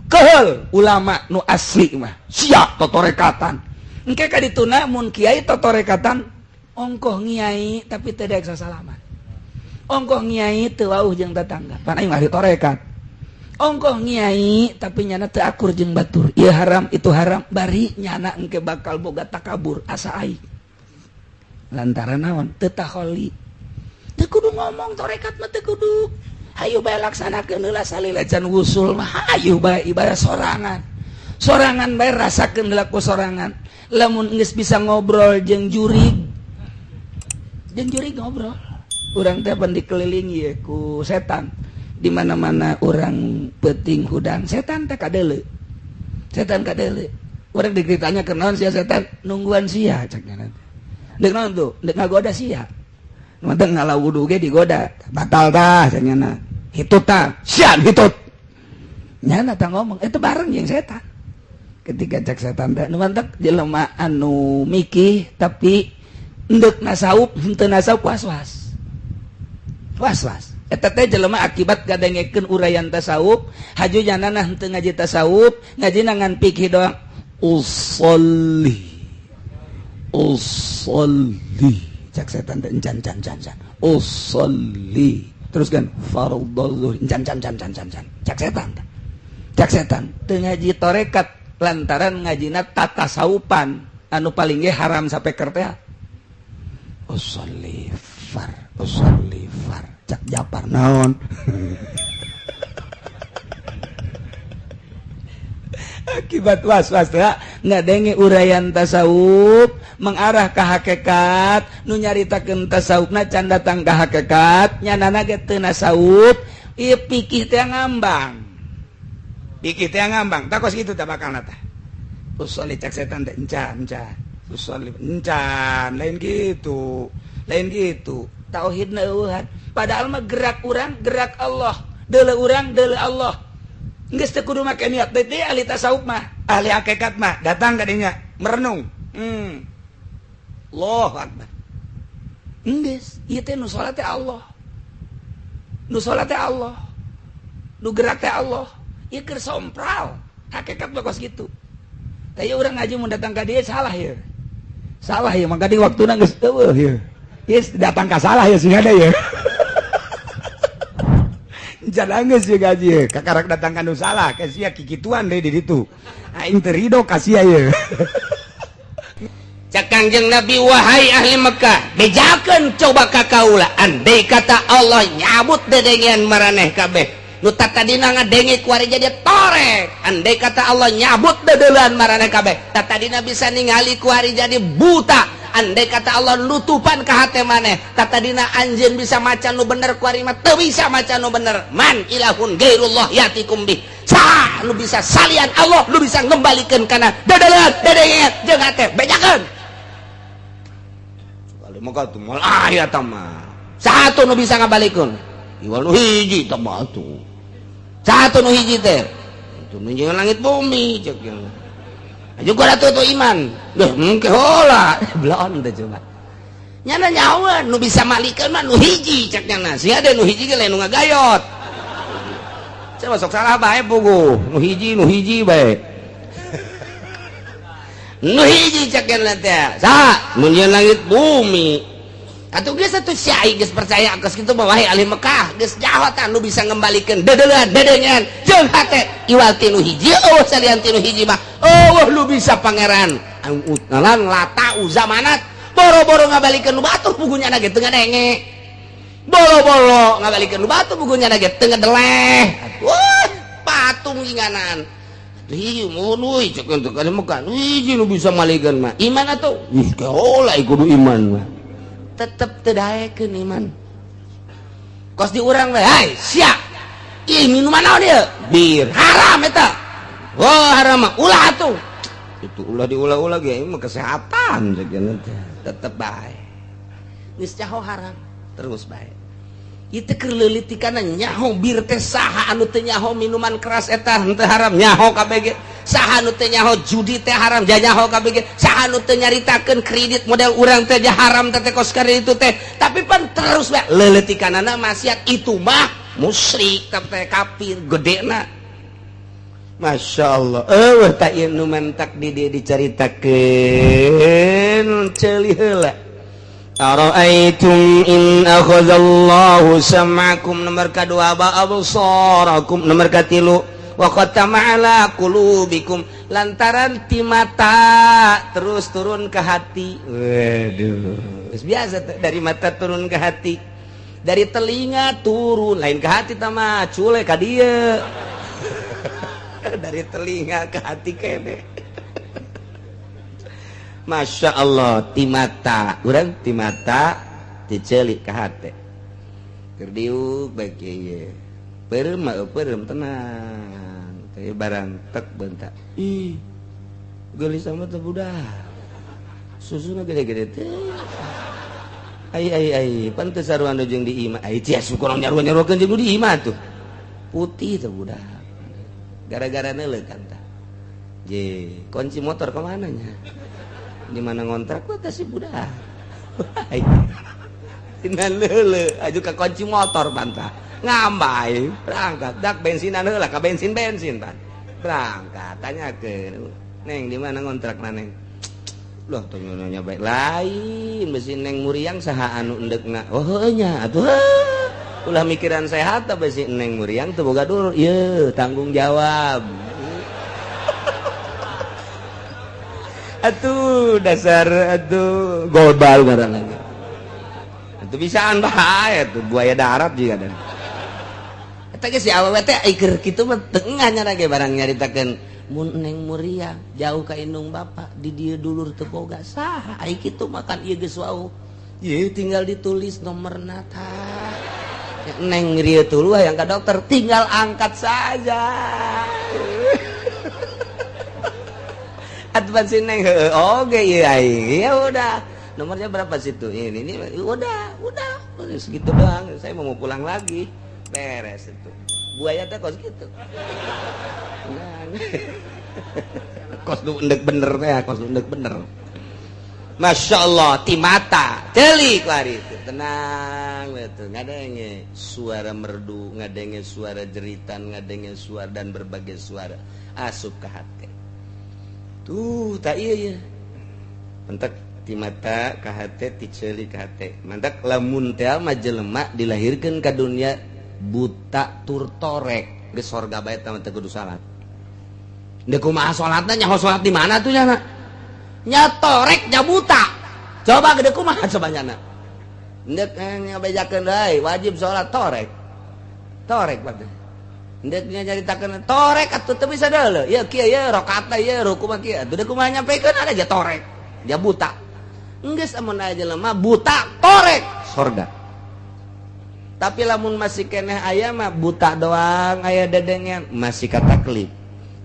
keheul ulama nu asli mah siap totorekatan. Engke ka dituna mun kiai totorekatan ongkoh ngiai tapi teu daek sasalaman. Ongkoh ngiai teu wauh jeung tetangga. Pan aing mah ahli torekat. Ongkoh ngiai tapi nyana teu akur jeung batur. Ieu haram itu haram, bari nyana engke bakal boga takabur asa aing. Lantaran naon? Teu takholi. Teu kudu ngomong torekat mah teu kudu. Hayu bae laksanakeun heula salila can wusul mah hayu bae ibadah sorangan. Sorangan bae rasakeun heula ku sorangan. Lamun geus bisa ngobrol jeung jurig ngobrol. Urang teh pan dikelilingi ye ku setan. Di mana-mana urang peuting hudang, setan teh kadeuleu. Setan kadeuleu. Urang ditanya kenaon sia setan, nungguan sia cek nya teh. Deuk naon tuh? Deuk ngagoda sia. Nu teh ngala wudu ge digoda. Batal tah cek nya. Hitut tah, sia hitut. Nyana tah ngomong itu bareng jeung setan. Ketika cek setan teh nu mantak jelema anu mikih tapi endek nasaup henteu nasaup, was-was. Was-was. Eta teh jelema akibat gadengekeun uraian tasawuf, haju nyanana henteu ngaji tasawuf, ngaji ngan fikih doang. Usolli. Usolli. Cek setan teh, encan, can, can, can. Usolli. Terus kan fardhu zuhur, encan, can, can, can, can, can. Cek setan teh. Cek setan teu ngaji torekat lantaran ngajina tatasawupan anu paling ge haram sampai teh. Usolli far, usolli far. Cak Japar naon? Akibat was-was teh ngadenge uraian tasawuf mengarah ke hakikat, nu nyaritakeun tasawufna can datang ka hakikat, nyanana ge teu nasawuf, ieu pikih teh ngambang. Pikih teh ngambang, tak kos kitu tah bakalna tah. Usolli, cak setan teh, encan, encan. Usolli encan, lain gitu. Lain gitu. Tauhidna eueuhan. Padahal mah gerak urang gerak Allah, deuleu urang deuleu Allah. Geus teu kudu make niat teh, ahli tasawuf mah, ahli hakikat mah datang ka dinya merenung. Allahu akbar. Geus, ieu teh nu salat teh Allah. Nu salat teh Allah. Nu gerak teh Allah. Ieu keur sompral. Hakikat mah kos kitu. Tah ieu urang ngaji mun datang ka dieu salah ieu. Salah ya, mangka di waktuna geus eueuh ieu. Geus datang ka salah ya sing ada ya. Jangan geus ye gaji kakarak datang ka nu salah, ka sia kikituan deui di ditu. Aing teu rido ka sia ye. Cak Kangjeng Nabi, wahai ahli Mekah, bejakeun coba ka kaula, andai kata Allah nyabut dedengean maraneh kabeh nu tatadina ngadenge kuari jadi torek, andai kata Allah nyabut dedeulean maraneh kabeh tatadina bisa ningali kuari jadi buta, andai kata Allah nutupan ka hate maneh tatadina anjeun bisa maca nu bener kuari mah teu bisa maca nu bener, man ilahun gairullah yatikum bih, saha nu bisa salian Allah nu bisa ngembalikeun kana dedeulean, dedengean jeung hate? Bejakeun. Kali mah tuh moal aya tah mah. Satu nu bisa ngabalikeun iwal nu hiji tah mah tuh. Satu nu hiji teh itu nu langit bumi, cek yang juga tuh tuh iman. Duh, mungkin hola belon teh coba. Nyana nyawa nu bisa malikeun mah nu hiji, cek nyana. Sia ada nu hiji ge lain nu ngagayot. Saya masuk salah bae pugu. Nu hiji, nu hiji bae. Nu hiji cek nyana teh. Saha? Nu langit bumi. Atuh geus atuh sia geus percaya geus kitu mah, wahai ahli Mekah, geus jahotan nu bisa ngembalikeun dedeulean, dedengean jeung hate iwal tinu hiji, eueuh salian tinu hiji mah eueuh lu bisa pangeran anu Lata, Uza, Manat. Boro-boro ngabalikeun nu batur, pugunya ge teu ngadenge. Boro-boro ngabalikeun nu batur, pugunya ge teu ngadeleh. Wah, patung inganan. Ih, mun euy cek untuk ahli Mekah, hiji nu bisa malikeun mah iman atuh. Ih, kehola kudu iman mah. Tetep teu daekeun iman. Kos di urang we, hai sia, ih, minuman naon ieu? Bir. Haram eta. Oh, haram mah ulah atuh. Itu ulah diulah-ulah ge mah kesehatan cek teh. Tetep bae geus nyaho haram terus bae. Itu keur leulitikana nyaho bir teh. Saha anu teu nyaho minuman keras eta henteu haram? Nyaho kabeh ge. Saha anu teu nyaho judi teh haram? Ja nyaho kabeh ge. Saha anu teu nyaritakeun kredit model urang teh ja haram teh kos itu teh? Tapi pan terus bae leulitikanana maksiat itu mah musyrik teh, kafir gedena. Masya Allah, eueuh tak ieu nu mantak di dieu dicaritakeun ceuli heula. Ara'aitum in akhadallahu sam'akum, nomor kadua, wa absarakum, nomor katilu, wa khatama ala qulubikum. Lantaran ti mata terus turun ke hati. Waduh, biasa dari mata turun ke hati, dari telinga turun lain ke hati tama cule ka dieu, dari telinga ke hati kene. Masya Allah, ti mata urang, ti mata dicelik ke hati, keur diuk baik ieu peureum mah peureum tenang, tapi barang tek bentak, ih, geulis sama teh budak susuna gede-gede teh. Ai ai ai, pan teu sarua jeung di imah. Ai sia syukur nyaruan-nyaruakeun jeung di imah tuh putih teh budak. Gara-gara neuleuh kan tah. Je, kunci motor kemana nya? Di mana ngontrak gua teh si budak. Tina neuleuh aju ka kunci motor pantah. Ngambay, berangkat. Dak bensinan heula ka bensin-bensin pan. Berangkat, tanyakeun. Neng, di mana ngontrak neng? Loh, tuh nyonya baik lain besi Neng Muriang saha anu endekna. Oh, heuh nya atuh. Ulah mikiran sehat besi Neng Muriang teu boga dulur. Ieu tanggung jawab. Atuh dasar atuh global ngaranna. Atuh bisaan bae atuh buaya darat juga dan. Eta ge si awewe teh iker kitu mah tengah nya ge barang nyaritakeun mun Neng Muriang jauh ka indung bapak di dieu dulur teu boga saha ai kitu makan ieu geus wau. Ieu tinggal ditulis nomorna tah. Neng rieu tuluh yang ke dokter tinggal angkat saja. Atuh si Neng heueuh oge ieu aing. Ya udah, nomornya berapa situ? Ini udah segitu doang. Saya mau pulang lagi. Beres itu. Buaya teh kos gitu. Kos nu endek bener teh, kos nu endek bener. Masya Allah, ti mata celik lari itu. Tenang betul, ngadenge suara merdu, ngadenge suara jeritan, ngadenge suara dan berbagai suara asup ke hati. Tuh, tak iya ya. Mentak ti mata ka hate, ti celik ka hate. Mantak lamun teh mah jelema dilahirkeun ka dunia buta tur torek, geus sorga bae teh teu kudu salat. Deuk kumaha salatna, nyaho salat di mana tuh nyana? Nya torek nya buta. Coba gede kumaha coba nyana. Ndek ngabejakeun deui wajib salat torek. Torek berarti. Ndek nyaritakeun torek atuh teu bisa deuleu. Ieu kieu ieu rakaatna ieu ruku mah kieu. Atuh deuk kumaha nyampekeun ada aja torek. Dia buta. Enggeus amun aya jelema buta torek sorga. Tapi lamun masih keneh aya mah buta doang aya dedengean masih kataklif.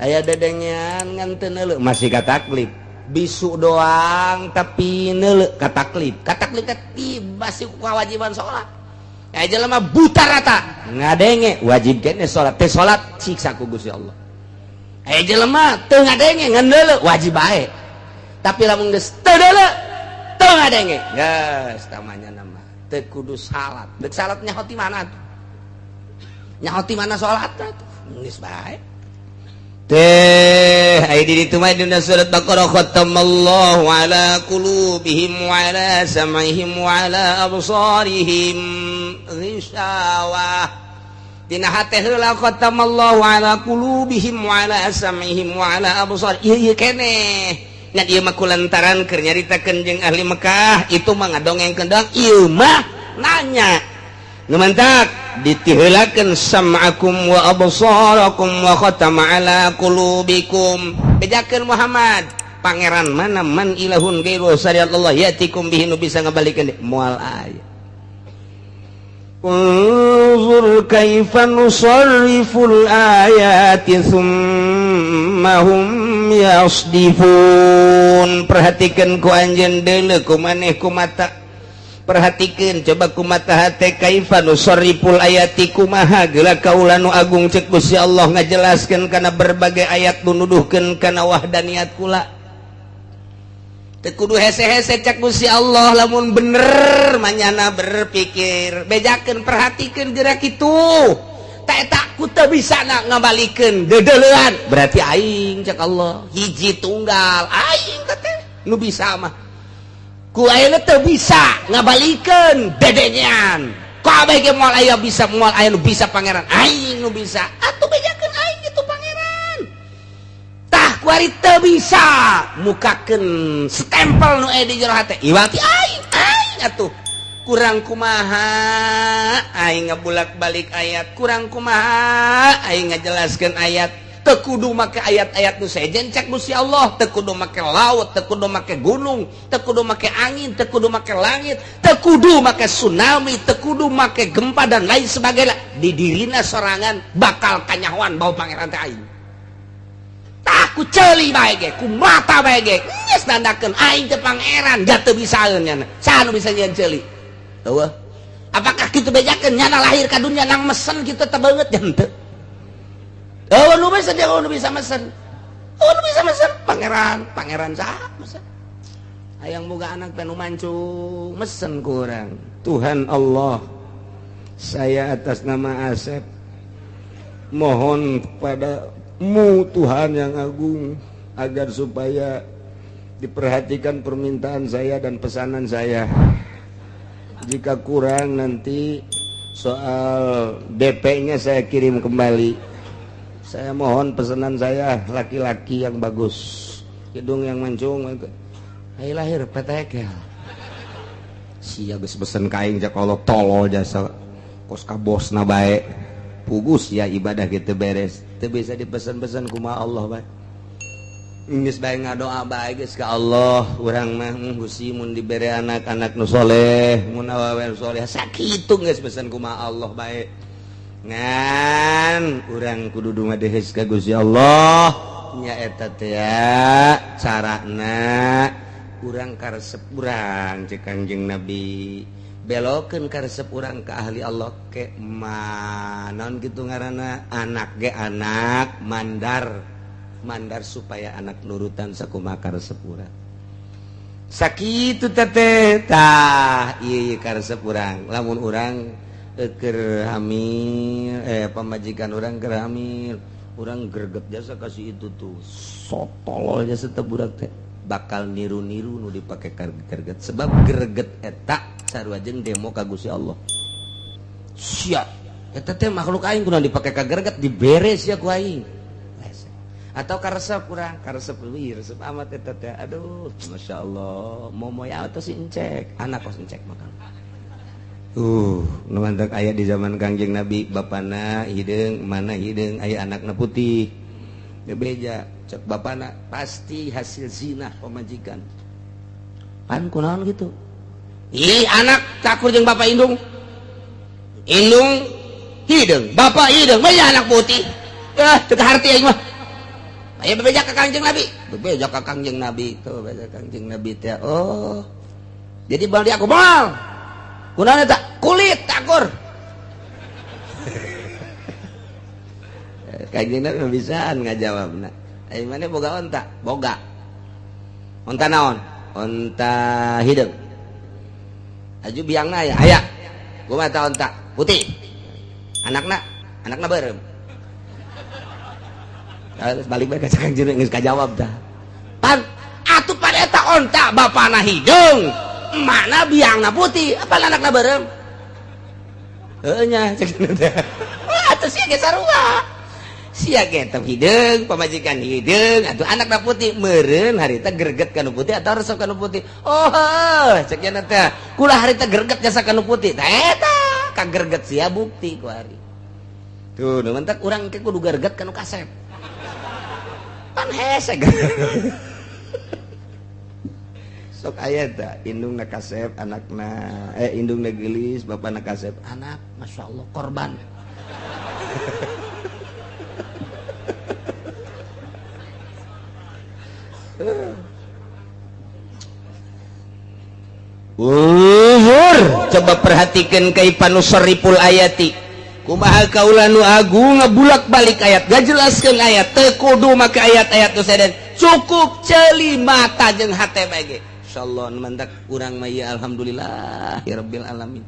Aya dedengean ngan teu neuleuh masih kataklif. Bisu doang tapi neuleuh kataklif. Kataklif teh tiba si kewajiban salat. Aya jelema buta rata ngadenge wajib keneh salat. Teh salat siksa ku Gusti Allah. Aya jelema teu ngadenge ngan neuleuh wajib bae. Tapi lamun geus teu deuleuh teu ngadenge geus tamanya nama teu kudu salat. Deuk salat nyaho ti mana tuh? Nyaho ti mana salat tuh? Geus bae. Teh ai di ditu mah dina surat Baqarah khatamallahu ala qulubihim wa ala sam'ihim wa ala absarihim ghishawah. Dina hate heula khatamallahu ala qulubihim wa ala sam'ihim wa ala absar. Ieu ieu keneh. Ngan ieu mah kulantaran keur nyaritakeun jeung ahli Mekah, itu mah ngadongengkeun doang, ieu mah nanya. Nu mantak ditiheulakeun sam'akum wa absarakum wa khatama ala qulubikum. Bejakeun Muhammad, pangeran mana man ilahun ghairu syariat Allah yatikum bihi nu bisa ngabalikeun moal aya. Unzur kaifa nusarriful ayati thumma hum yasdifun. Perhatikan ku anjeun deuleu ku maneh ku mata. Perhatikan coba ku mata hate kaifa nusarriful ayati kumaha geula kaula nu agung cek Gusti Allah ngajelaskeun kana berbagai ayat nu nuduhkeun kana wahdaniyat kula. Teu kudu hese-hese cek Gusti Allah lamun bener manyana berpikir. Bejakeun perhatikeun gerak itu. Tak eta ku teu bisa ngabalikeun deudeulean. Berarti aing cek Allah hiji tunggal aing teh nu bisa mah. Ku ayeuna teu bisa ngabalikeun dedengean. Kabeh ge moal aya bisa moal aya nu bisa pangeran aing nu bisa. Atuh bejakeun aing itu pangeran. Tah kuari teu bisa mukakeun stempel nu aya di jero hate. Iwati aing aing atuh. Kurang kumaha aing ngabulak-balik ayat, kurang kumaha aing ngajelaskeun ayat. Teu kudu make ayat-ayat nu sejen cek Gusti Allah, teu kudu make laut, teu kudu make gunung, teu kudu make angin, teu kudu make langit, teu kudu make tsunami, teu kudu make gempa dan lain sebagainya. Di dirina sorangan bakal kanyahoan bau pangeran teh aing. Tah ku ceuli bae ge, ku mata bae ge, geus nandakeun aing teh pangeran, da teu bisaeun nyana. Saha nu bisa nyieun ceuli? Eueuh. Apakah kitu bejakeun nyana lahir ka dunya nang mesen kitu teh beungeut henteu? Oh, nu mesen dia, nu bisa mesen. Oh, nu bisa mesen pangeran, pangeran saha mesen. Hayang boga anak teh nu mancung, mesen ku urang. Tuhan Allah, saya atas nama Asep mohon padamu Tuhan yang agung agar supaya diperhatikan permintaan saya dan pesanan saya. Jika kurang nanti soal DP-nya saya kirim kembali. Saya mohon pesanan saya laki-laki yang bagus, hidung yang mancung. Ayo lahir petekel. Sia geus pesen ka aing cek Allah, tolol jasa kos ka bosna bae. Pugus ya ibadah gitu beres. Teu bisa dipesan-pesan kumaha Allah bae. Geus bae ngadoa bae geus ka Allah, urang mah Gusti mun dibere anak-anak nu soleh, mun awewe nu soleh, sakitu geus pesen kumaha Allah bae. Ngan urang kudu dumadehes ka Gusti Allah nya eta teh carana urang karesep urang cek Kangjeng Nabi, belokeun karesep urang ka ahli Allah ke naon kitu ngaranna anak ge anak mandar mandar supaya anak nurutan sakumaha karesep urang. Sakitu teteh tah ieu karesep urang lamun urang keur hamil, pamajikan urang keur hamil, urang greget jasa kasih itu tuh sotolol jasa teh budak teh bakal niru-niru nu dipake greget, sebab greget eta sarua jeung demo ka Gusti Allah. Sia eta teh makhluk aing kunaon dipake ka greget, dibere sia ku aing. Atau karesep urang karesep, wih resep amat eta teh, aduh masyaallah momoy atau si encek anak kos encek makan. Nu mantak aya di zaman Kangjeng Nabi, bapana hideung mana hideung aya anakna putih. Bebeja cek bapana pasti hasil zina pamajikan. Pan kunaon gitu? Ih anak takur jeung bapak indung. Indung hideung, bapak hideung, banyak anak putih. Ah, teu kaharti aing mah. Aya bebeja ka Kangjeng Nabi. Bebeja ka Kangjeng Nabi tuh, bebeja Kangjeng Nabi teh. Oh. Jadi bal di aku moal. Kunaon eta? Kulit takur. Kangjeng Nabi bisaan ngajawabna. Ai maneh boga onta? Boga. Onta naon? Onta hideung. Aju biangna aya? Aya. Kumaha ta onta? Putih. Anakna? Anakna beureum. Terus balik bae ka Kangjeng geus kajawab tah. Pan atuh pan eta onta bapana hideung. Mana biangna putih, apa anakna beureum? Heuh nya cek teh. Atuh sia ge sarua. Sia ge teh hideung, pamajikan hideung, atuh anakna putih meureun harita greget kana putih atau resep kana putih. Oh, heuh cek nya teh. Kula harita greget jasa kana putih. Tah eta ka greget sia bukti ku ari. Tuh, nu mentak urang ke kudu greget kana kasep. Pan hese. Sok aya tah indungna kasep anakna, indungna geulis bapana kasep anak masyaallah korban. Uhur, coba perhatikan kaifa nusarriful ayati. Kumaha kaula nu agung ngebulak-balik ayat, gajelaskeun ayat, teu kudu make ayat-ayat nu seden. Cukup ceuli mata jeung hate bae ge. Insyaallah mantak urang mah ya alhamdulillah ya rabbil alamin.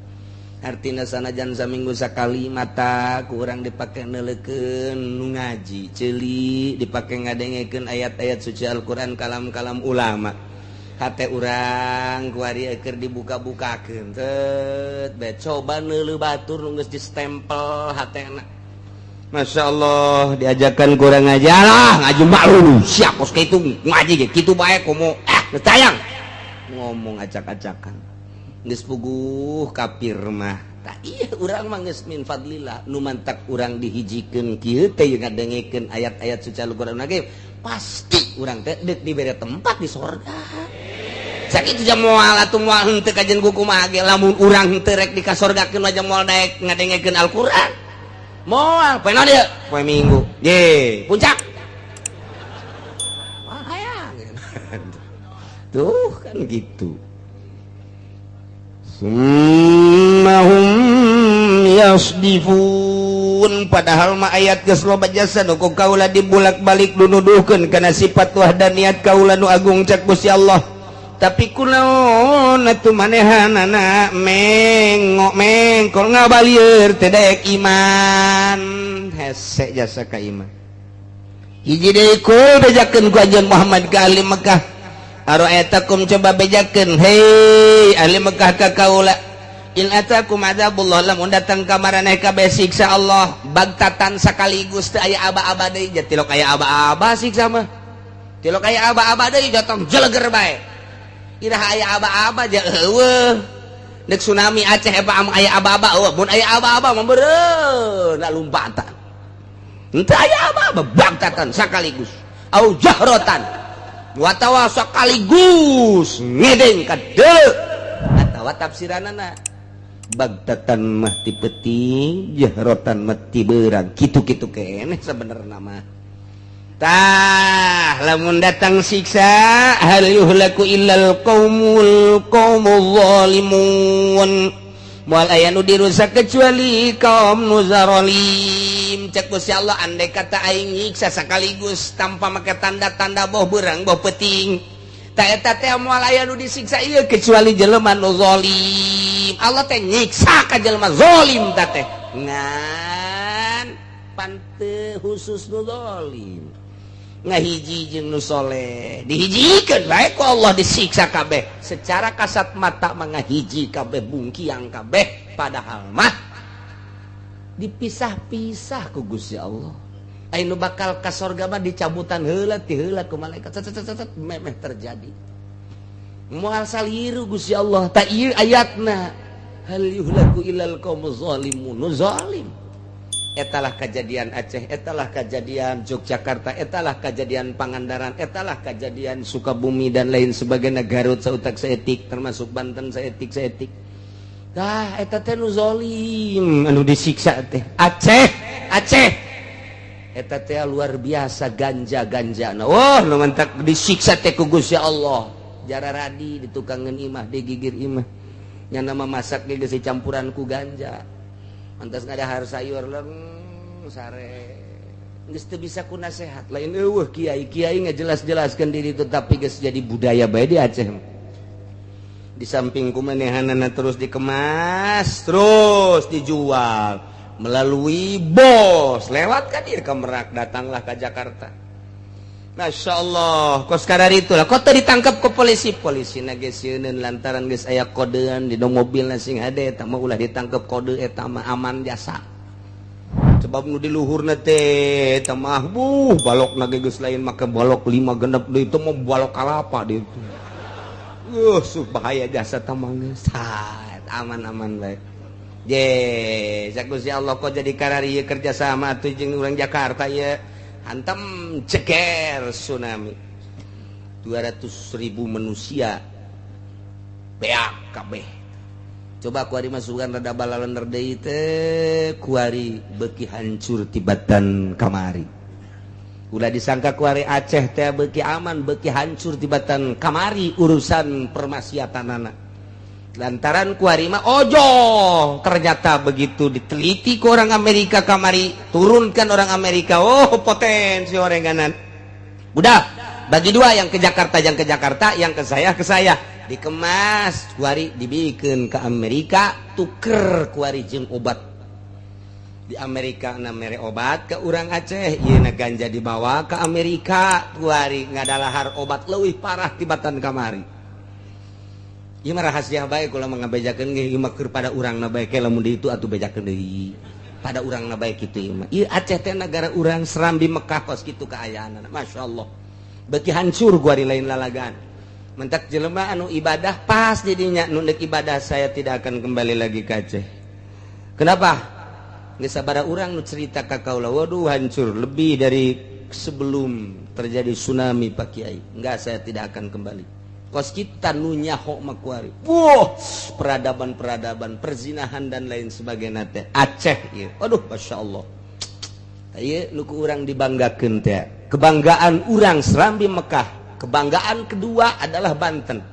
Artina sanajan saminggu sakali mata ku urang dipake neuleukeun nu ngaji, ceuli dipake ngadengekeun ayat-ayat suci Al-Qur'an, kalam-kalam ulama. Hate urang ku ari keur dibuka-bukakeun teu bae coba neuleuh batur nu geus distempel hatena. Masya Allah diajakan kurang aja lah ngaji malu siap kos kitu ngaji ge kitu bae komo geus tayang ngomong acak-acakan geus puguh kafir mah. Tah ieu urang mah geus min fadlillah nu mantak urang dihijikeun kieu teh ngadengekeun ayat-ayat suci Al-Qur'an ge pasti urang teh deuk dibere tempat di sorga. Sakitu jam moal atuh moal henteu kajen ku kumaha ge lamun urang henteu rek dikasorgakeun mah moal daek ngadengekeun Al-Qur'an. Moal poe naon ieu? Poe Minggu. Ye, puncak. Wah hayang. Tuh kan gitu. Summahum yasdifun. Yuqinun. Padahal mah ayat geus loba jasa nu ku kaula dibulak-balik nuduhkeun kana sifat wahdaniyat kaula nu agung, cek Gusti Allah. Tapi kunaon atuh manehanana mengok mengkol, ngabalieur, teu daek iman? Hese jasa ka iman. Hiji deui, kul, bejakeun ku anjeun Muhammad ka ahli Mekah. Aroaitakum, coba bejakeun, hei ahli Mekah, ka kaula. In atakum adzabullah, lamun datang ka maraneh kabeh siksa Allah, bagtatan, sekaligus, teu aya aba-aba deui. Ja tilok aya aba-aba siksa mah, tilok aya aba-aba deui, datang jeleger bae. Iraha aya aba-aba? Ja eueuh. Nek tsunami Aceh apa aya aba-aba? Eueuh. Mun aya aba-aba mah beureun lompatan. Henteu aya aba-aba, bagtatan, sekaligus, au jahrotan, watawa sekaligus ngedeng ka deuleu. Atawa tafsiranana bagtatan mah ti peuting, jahrotan mah ti beurang, kitu-kitu keneh sebenarnya mah. Tah, lamun datang siksa, hal yuhlaku illal qaumul qaumul zalimun, moal aya nu dirusak kecuali kaum nu zalim, cek Gusti Allah. Andai kata aing nyiksa sekaligus tanpa make tanda-tanda, boh beurang boh peuting, tah eta teh moal aya nu disiksa ieu kecuali jelema nu zalim. Allah teh nyiksa ka jelema zalim ta teh ngan pante khusus nu zalim, ngahiji jeung nu soleh dihijikeun bae ku Allah, disiksa kabeh. Secara kasat mata mangahiji kabeh, bungkiang kabeh, padahal mah dipisah-pisah ku Gusti Allah. Aya nu bakal ka sorga mah dicabutan heula ti heula ku malaikat, cet, cet, cet, memeh terjadi moal saliru Gusti Allah. Tak ieu ayatna, hal yuhlaku illal qaumuz zalimun. Nu zalim. Etalah kejadian Aceh, etalah kejadian Yogyakarta, etalah kejadian Pangandaran, etalah kejadian Sukabumi dan lain sebagainya, Garut sautak saeutik, termasuk Banten saeutik saeutik. Tah, eta teh nu zalim anu disiksa teh. Aceh, Aceh eta teh luar biasa ganja-ganja. Nah, wah, nu mantak disiksa teh ku Gusti Allah. Jararadi di tukangan imah, digigir imah. Nya nama masak ge geus campuran ku ganja. Antas ngadahar sayur leng sare. Geus teu bisa ku nasehat. Lain eueuh kiai, kiai ngajelas-jelaskeun diri, tetapi geus jadi budaya bae di Aceh. Di samping kumanehanana terus dikemas, terus dijual melalui bos lewat kan dia ke Merak, datanglah ke Jakarta. Masya Allah, kos kadar itulah kok ditangkap ke polisi, polisi geus lantaran geus aya kodean di mobil sing hade eta mah ulah ditangkap, kode eta mah aman jasa. Sebab nu di luhurna teh eta mah buh balokna ge geus lain make balok 5 genep deui, itu mah balok kalapa di itu. Bahaya jasa tamang, aman-aman baik. Je Gusti Allah kok jadi karari kerjasama tuh jeung urang Jakarta ya, hantam ceker tsunami, 200.000 manusia beak kabeh. Coba kuari masukan rada balalender deui teh, kuari beuki hancur tibatan kamari. Ulah disangka kuari Aceh teh beuki aman, beuki hancur tibatan kamari urusan permaksiatanana, lantaran kuari mah ojo. Ternyata begitu diteliti ke orang Amerika kamari, turunkan orang Amerika, oh, potensi orang kanan udah bagi dua, yang ke Jakarta, yang ke Jakarta, yang ke saya, ke saya. Dikemas kuari, dibikin ke Amerika, tuker kuari jeung obat di Amerika na mere obat ke urang Aceh. Ieu na ganja dibawa ke Amerika, kuari ngadalahar obat leuwih parah tibatan kamari. Ieu mah rahasia bae, kula mah ngabejakeun ge ieu mah keur pada urangna bae. Ke lamun di itu atuh bejakeun deui pada urangna bae kitu. Ieu mah ieu Aceh teh negara urang, Serambi Mekah, kos kitu kaayaanna. Masyaallah, beuki hancur kuari, lain lalagan. Mentak jelema anu ibadah pas jadinya nu deuk ibadah, saya tidak akan kembali lagi ke Aceh. Kenapa? Geus sabaraha urang nu cerita ka kaula, waduh, hancur lebih dari sebelum terjadi tsunami, Pak Kiai. Enggak, saya tidak akan kembali. Kos kita nu nyaho mah kuari, wah, peradaban-peradaban perzinahan dan lain sebagainya teh Aceh ieu. Aduh, Masya Allah, ieu nu ku urang dibanggakeun teh, kebanggaan urang Serambi Mekah. Kebanggaan kedua adalah Banten.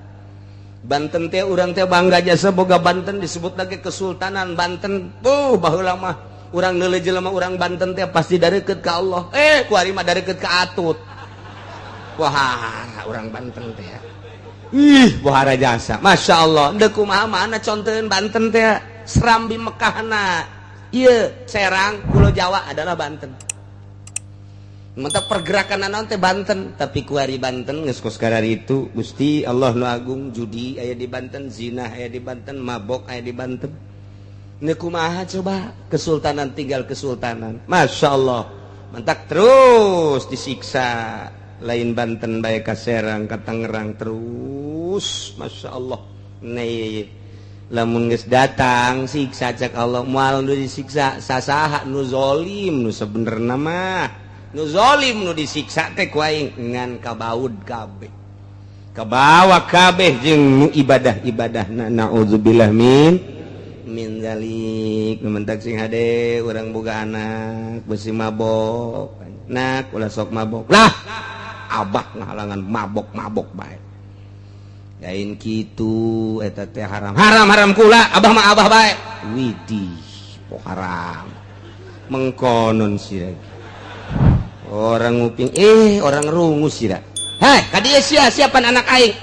Banten teh urang teh bangga jasa boga Banten, disebut lagi Kesultanan Banten. Tuh, baheula mah Urang neuleuh jelema urang Banten teh pasti dareukeut ka Allah. Eh, kuari mah dareukeut ka Atut. Wah, urang Banten teh. Ih, pohara jasa. Masya Allah. Deuk kumaha mana contohin Banten teh, Serambi Mekahna. Iya, Serang, Pulau Jawa adalah Banten. Mantap pergerakan naon teh Banten, tapi kuari Banten geus kos itu. Gusti Allah nu agung, judi aya di Banten, zina aya di Banten, mabok aya di Banten. Ini kumaha coba, kesultanan tinggal kesultanan. Masya Allah. Mantak terus disiksa, lain Banten bae, ka Serang, ka Tangerang terus. Masya Allah nih, lamun geus datang siksa cek Allah, moal nu disiksa sasaha nu zolim. Nu sebenerna mah nu zolim nu disiksa teh ku aing ngan kabaud kabeh, kabawa kabeh jeung nu ibadah-ibadahna. Naudzubillah min min dzalik. Mentak sing hade, urang boga anak besi mabok, "Nak, ulah sok mabok lah, Abah ngahalangan mabok-mabok bae." "Lain kitu, eta teh haram." "Haram haram kula, Abah mah Abah bae." Widih, po haram mengkonon sih orang nguping, eh, orang rungu sih. Hei, kadieu sia, siapan anak aing?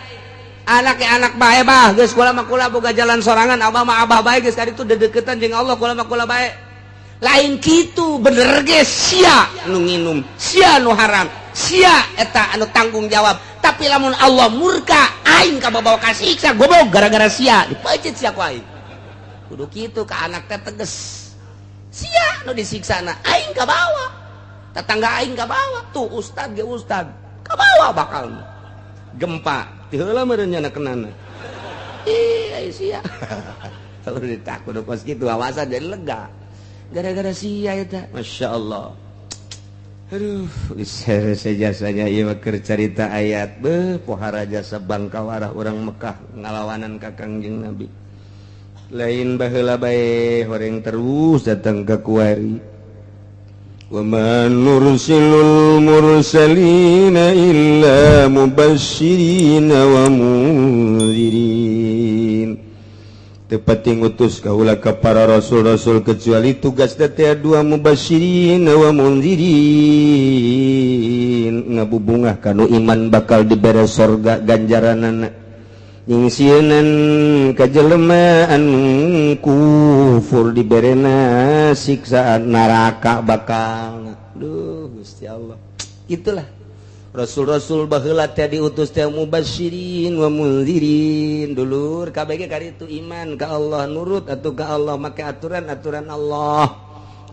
Anak ya anak bae, Bah. Geus, kula mah kula boga jalan sorangan, Abah mah Abah bae, geus kaditu dedeketan jeung Allah, kula mah kula bae. Lain kitu, bener ge sia nu nginum, sia nu haram, sia eta anu tanggung jawab. Tapi lamun Allah murka, aing kabawa kasiksa, goblok, gara-gara sia dipeuncit sia ku aing. Kudu kitu ka anak teh, teges. Sia nu disiksa na, aing kabawa, tetangga aing kabawa, tuh ustad ge ustad kabawa. Bakal gempa ti heula meureun nya kenana. Ih, sia kalau ditakut kos kitu, awasan jadi lega gara-gara sia eta. Masya Allah. Aduh, saja ieu mah keur carita ayat. Beuh, pohara jasa, bangkawarah urang Mekah ngalawanan ka Kangjeng Nabi. Lain baheula bae, horeng terus datang ke kuari. Wa ma nursilul mursalina illa mubasyirina wa munzirin. Teu pati ngutus kaula ka para rasul-rasul kecuali tugas teh dua, mubasyirin wa munzirin, ngabubungah kanu iman bakal dibere sorga ganjaranana, nyingsieunan ka jelema anu kufur diberena siksaan neraka bakal. Duh, Gusti Allah, itulah rasul-rasul baheula teh diutus teh mubasyirin wa munzirin. Dulur kabeh kari itu iman ka Allah, nurut atau ka Allah, make aturan-aturan Allah.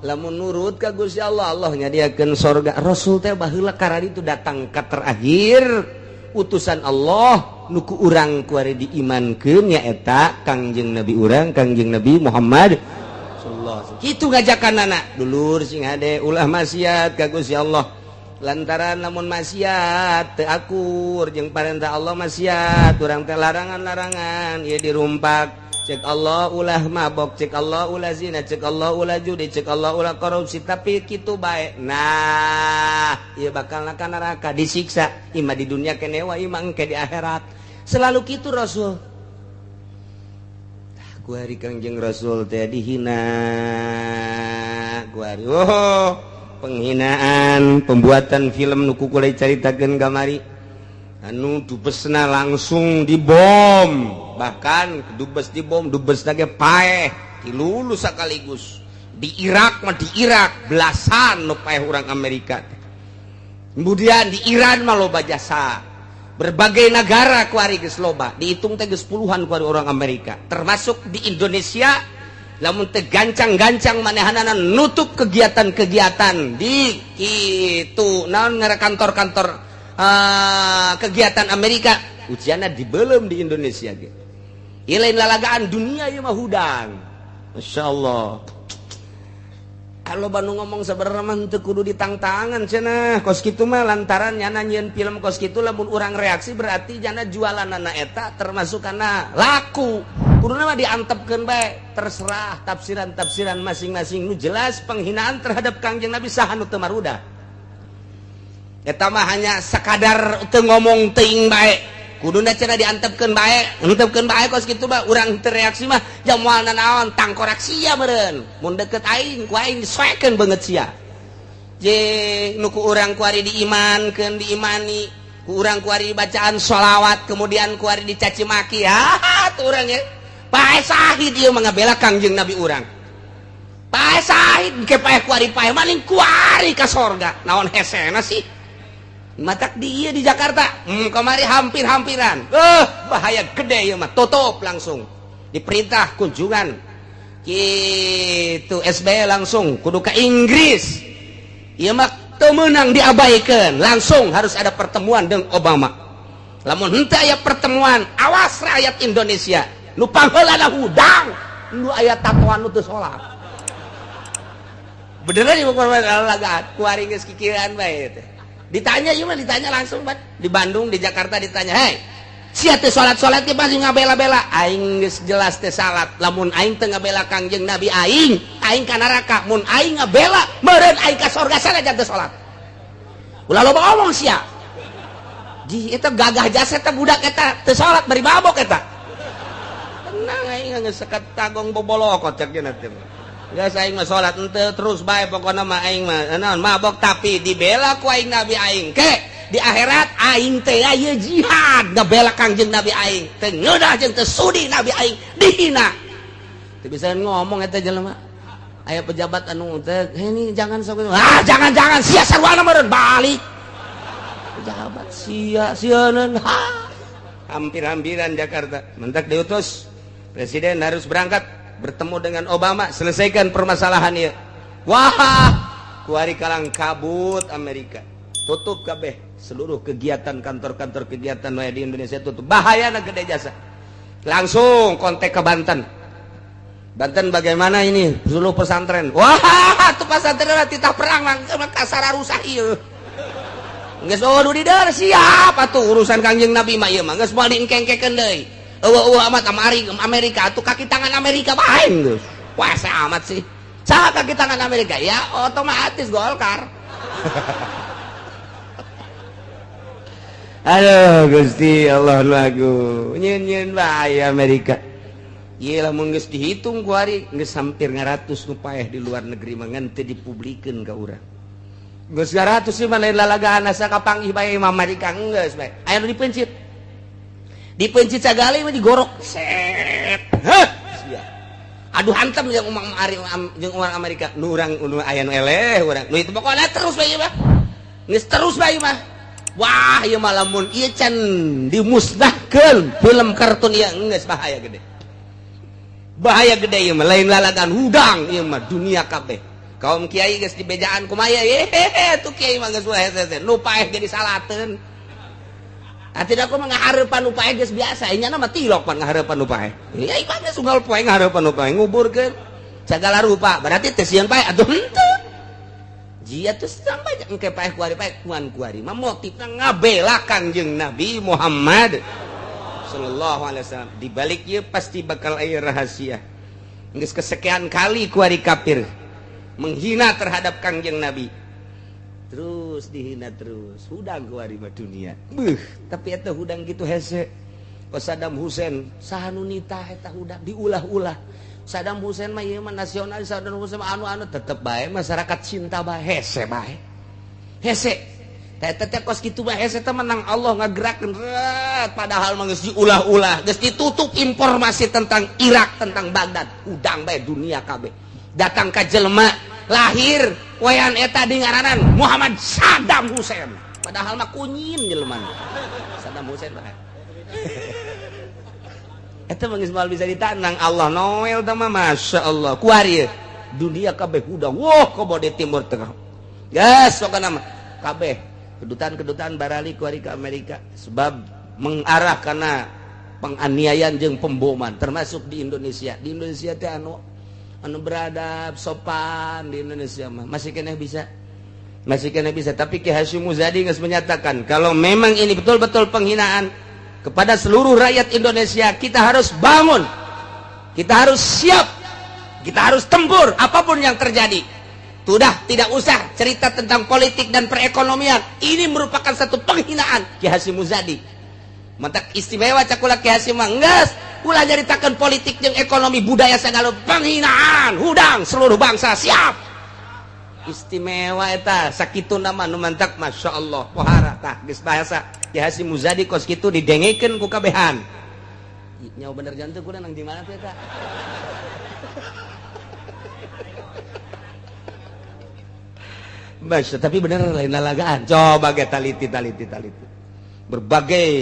Lamun nurut ka Gusti Allah, Allah nyadiakeun sorga. Rasul teh baheula karari itu datang ka terakhir utusan Allah nu ku urang kuari diimankeun, nyaeta Kangjeng Nabi urang, Kangjeng Nabi Muhammad sallallahu alaihi wasallam. Kitu ngajakan anak. Dulur sing hade, ulah maksiat ka Gusti Allah, lantaran lamun maksiat teu akur jeung parentah Allah, maksiat urang teh larangan-larangan ieu dirumpak. Cek Allah ulah mabok, cek Allah ulah zina, cek Allah ulah judi, cek Allah ulah korupsi, tapi kitu bae. Nah, ieu bakal ka neraka, disiksa ima di dunia keneh wa ima engke di akhirat. Selalu kitu Rasul. Ku hari Kangjeng Rasul teh dihina ku hari. Oh, penghinaan, pembuatan film nu ku kula caritakeun kamari, anu dubesna langsung dibom, bahkan dubes dibom, dubes ge paeh, dilulus sekaligus. Di Irak mah, di Irak belasan nu paeh orang Amerika. Kemudian di Iran mah loba jasa, berbagai negara kuari geus loba, dihitung teh geus puluhan kuari orang Amerika, termasuk di Indonesia. Lamun teh gancang-gancang manehanana nutup kegiatan-kegiatan di kitu naon ngara kantor-kantor kegiatan Amerika, ujianna dibelum di Indonesia ge. Ieu lain lalagaan dunia, ieu mah hudang. Masya Allah. Kalau Bandung ngomong sebenarnya mah teu kudu ditangtangan cenah kos kitu mah, lantaran nyana nyieun film kos kitu, lamun urang reaksi berarti jana jualan eta termasuk karena laku. Kuduna mah diantepkeun bae, terserah tafsiran-tafsiran masing-masing. Nu jelas penghinaan terhadap Kangjeng Nabi, saha nu teu marudah? Eta mah hanya sekadar teu ngomong teuing bae. Kuduna cenah diantepkeun bae, antepkeun bae kos kitu mah urang teu reaksi mah jam moal nanaon, tangkorak sia meureun. Mun deket aing, ku aing disoekeun beungeut sia. Je nu ku urang kuari diimankeun, diimani, ku urang kuari bacaan sholawat, kemudian kuari dicaci maki. Ha, tuh urang ya. Paeh sahid ieu mah ngabela Kangjeng Nabi urang. Paeh sahid ke paeh kuari paeh maning kuari ka sorga. Naon hesena sih? Matak di ieu di Jakarta, kemari hampir-hampiran. Bahaya gede ieu mah, tutup langsung. Diperintah kunjungan. Gitu SBY langsung kudu ke Inggris. Ieu mah teu meunang diabaikan, langsung harus ada pertemuan dengan Obama. Lamun henteu aya pertemuan, awas rakyat Indonesia. Nu pangheulana hudang, nu aya tatoan nu teu salat. Beneran ieu mah lagaan, kuari geus kikieuan bae teh. Ditanya ieu mah, ditanya langsung bat di Bandung, di Jakarta ditanya, "Hei, sia teh salat-salat ge pasti ngabela-bela." Aing geus jelas teh salat. Lamun aing teu ngabela Kangjeng Nabi aing, aing ka neraka. Mun aing ngabela, meureun aing ka sorga sanajan teu salat. Ulah loba omong sia. Ji eta gagah jasa eta budak eta teu salat bari mabok eta. Tenang, aing geus sekat tagong bobolokot cek cenah teh. Geus aing mah salat henteu terus bae, pokona mah aing mah naon mabok tapi dibela ku aing Nabi aing. Ke di akhirat aing teh aya jihad ngabela Kangjeng Nabi aing. Teu ngeunah jeung teu sudi Nabi aing dihina. Teu bisa ngomong eta jelema. Aya pejabat anu teh, "Ini jangan sok." Ah, jangan jangan sia sarwana meureun balik. Pejabat sia sieun. Hampir-hampiran Jakarta. Mentak diutus presiden harus berangkat bertemu dengan Obama, selesaikan permasalahan ya. Wah, kuari kalang kabut Amerika, tutup kabeh seluruh kegiatan, kantor-kantor kegiatan di Indonesia tutup. Bahaya na gede jasa. Langsung kontak ke Banten. Banten bagaimana ini seluruh pesantren? Wah, tuh pesantren titah perang langsung kasar rusak ieu. Geus oh di siap atuh urusan Kangjeng Nabi mah ieu mah geus moal diengkengkekeun deui. Eueuh amat Amerika tuh kaki tangan Amerika bae geus. Puasa amat sih. Saha kaki tangan Amerika? Ya otomatis Golkar. Aduh Gusti Allah lagu. Nyeun-nyeun bae Amerika. Ieu lamun geus dihitung ku hari geus hampir 100 nu paeh di luar negeri mah ngan teu dipublikeun ka urang. Geus 100 sih mah lain lalagaan asa kapanggih bae Amerika geus bae. Aya nu dipencit. Dipencit sagali mah digorok set. Heh, sia. Aduh hantem jeung umang ari jeung urang Amerika. Nu urang nu aya nu eleh urang. Nu itu pokona terus bae mah. Geus terus bae mah. Wah, ieu mah lamun ieu can dimusnahkeun film kartun ieu geus bahaya gede. Bahaya gede ieu mah, lain lalagan hudang ieu mah dunia kabeh. Kaum kiai geus dibejaan kumaha ye tuh kiai mah geus hese nu paeh ge disalateun. Ah, tidak aku mah ngahareupan nu paeh geus biasa, nya mah tilok pan ngahareupan nu paeh. Ya ieu mah geus unggal poe ngahareupan nu paeh nguburkeun sagala rupa, berarti teh sieun paeh atuh henteu. Jia tuh sampai engke paeh kuari paeh kuan kuari mah motifna ngabela Kangjeng Nabi Muhammad sallallahu alaihi wasallam. Di balik ieu pasti bakal aya rahasia. Geus kesekian kali kuari kafir menghina terhadap Kangjeng Nabi. Terus dihina terus, hudang kuari mah dunia. Beuh, tapi eta hudang gitu hese. Kos Saddam Hussein, saha nu nitah eta hudang diulah-ulah. Saddam Hussein mah ieu mah nasionalis, Saddam Hussein mah anu-anu tetep bae masyarakat cinta bae hese bae. Hese. Teh teh kos kitu bae hese teh menang Allah ngagerakeun padahal mah geus diulah-ulah, geus ditutup informasi tentang Irak, tentang Baghdad, hudang bae dunia kabeh. Datang ka jelema lahir wayan eta di ngaranan Muhammad Saddam Hussein, padahal mah kunyin jelema Saddam Hussein bae. Eta mah geus moal bisa ditanang Allah Noel teh mah Masya Allah kuari dunia kabeh hudang. Wah, komo di Timur Tengah geus pokona mah kabeh kedutaan-kedutaan barali kuari ke Amerika sebab mengarah karena penganiayaan jeung pemboman termasuk di Indonesia. Di Indonesia teh anu anu beradab sopan di Indonesia mah masih keneh bisa, masih keneh bisa, tapi Ki Hasyim Muzadi geus menyatakan kalau memang ini betul-betul penghinaan kepada seluruh rakyat Indonesia, kita harus bangun, kita harus siap, kita harus tempur apapun yang terjadi. Sudah tidak usah cerita tentang politik dan perekonomian, ini merupakan satu penghinaan. Ki Hasyim Muzadi Mantak istimewa cakula Ki Hasyim mah geus ulah nyaritakeun politik jeung ekonomi budaya segala penghinaan hudang seluruh bangsa siap. Istimewa eta sakitu nama nu mantak Masya Allah pohara tah geus bahasa Ki Hasyim Muzadi kos kitu didengekeun ku kabehan. Nyawa bener jantung kuda nang di mana tuh eta? Masya, tapi bener lain lalagaan. Coba ge taliti taliti taliti. Berbagai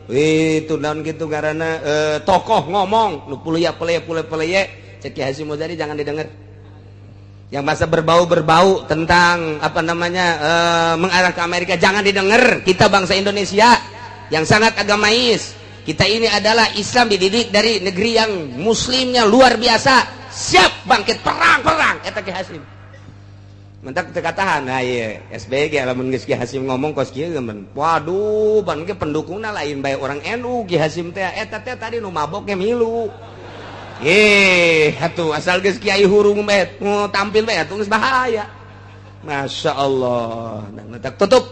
itu naon gitu karena tokoh ngomong nu puluya peleye puluya peleye cek Ki Hasyim Muzadi jangan didengar. Yang masa berbau-berbau tentang apa namanya mengarah ke Amerika jangan didengar. Kita bangsa Indonesia yang sangat agamais. Kita ini adalah Islam dididik dari negeri yang muslimnya luar biasa, siap bangkit perang-perang eta Ki Hasyim. Mentak teu katahan, nah ieu SBY lamun geus Ki Hasyim ngomong kos kieu geus. Waduh, ban ge pendukungna lain bae orang NU Ki Hasyim teh eta teh tadi nu mabok ge milu. Atuh asal geus kiai hurung bae tampil bae atuh geus bahaya. Masya Allah. Nah, mentak tutup.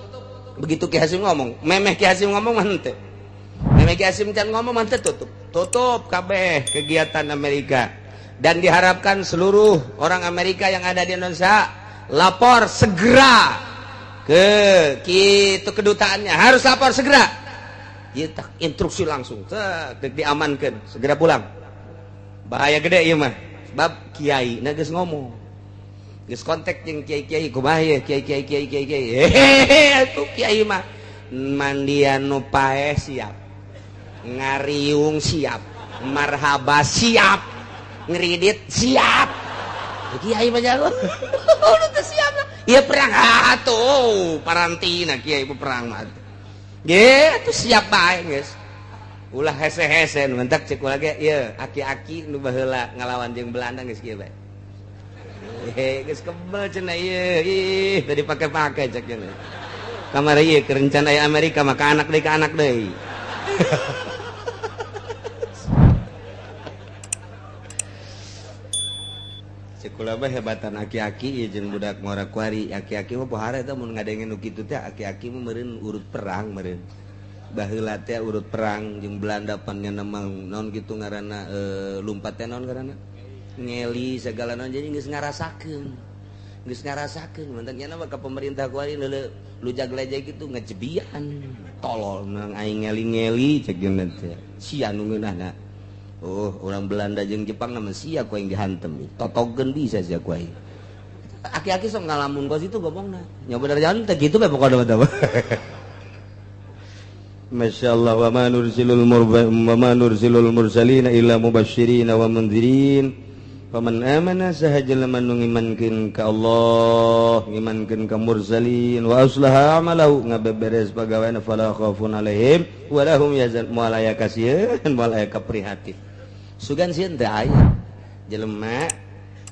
Begitu Ki Hasyim ngomong, memeh Ki Hasyim ngomong mah henteu. Memeh Ki Hasyim can ngomong mah henteu tutup. Tutup kabeh kegiatan Amerika. Dan diharapkan seluruh orang Amerika yang ada di Indonesia lapor segera ke kitu kedutaannya, harus lapor segera. Kita instruksi langsung, diamankan, segera pulang. Bahaya gede ieu mah. Sebab kiai na geus ngomong. Geus kontak jeung kiai-kiai kumaha ye kiai kiai kiai kiai kiai. Hehehe atuh kiai mah mandian nu paeh siap. Ngariung siap. Marhaba siap. Ngeridit siap. Kiai mah jago. Udah teu siap lah. Ieu perang atuh parantina kiai perang mah. Ge atuh siap bae geus. Ulah hese-hese nu mentak cek ulah ge ieu aki-aki nu baheula ngalawan jeung Belanda geus kieu bae. Hehe geus kebel cenah ieu ih teu dipake-pake cek cenah. Kamari ieu keur rencana aya Amerika mah ka anak deui ka anak deui. Cek ulah mah hebatan aki-aki ieu jeung budak ngora kuari aki-aki mah pohara eta mun ngadenge nu kitu teh aki-aki mah meureun urut perang meureun. Baheula teh urut perang jeung Belanda pan nya nemang naon kitu ngaranna lumpat teh naon ngaranna ngeli segala naon jadi geus ngarasakeun mantak nya mah ka pemerintah kuari leuleuh lujag lejeg kitu ngejebian tolol nang aing ngeli-ngeli cek jeung teh sia nu ngeunahna. Oh orang Belanda jeung Jepang mah sia ku aing dihantem totogeun bisa sia ku aing. Aki-aki sok ngalamun kos itu gobongna nya bener jalan teh kitu bae pokona mah. Masya Allah wa ma nursilul mursalina illa mubasysyirin wa mundzirin. Faman amana sahaja lamun nu ngimankeun ka Allah, ngimankeun ka mursalin wa aslaha amalahu ngabeberes pagaweana fala khaufun alaihim wa lahum yahzanun. Moal aya kasieun, moal aya kaprihatin. Sugan sieun teh aya jelema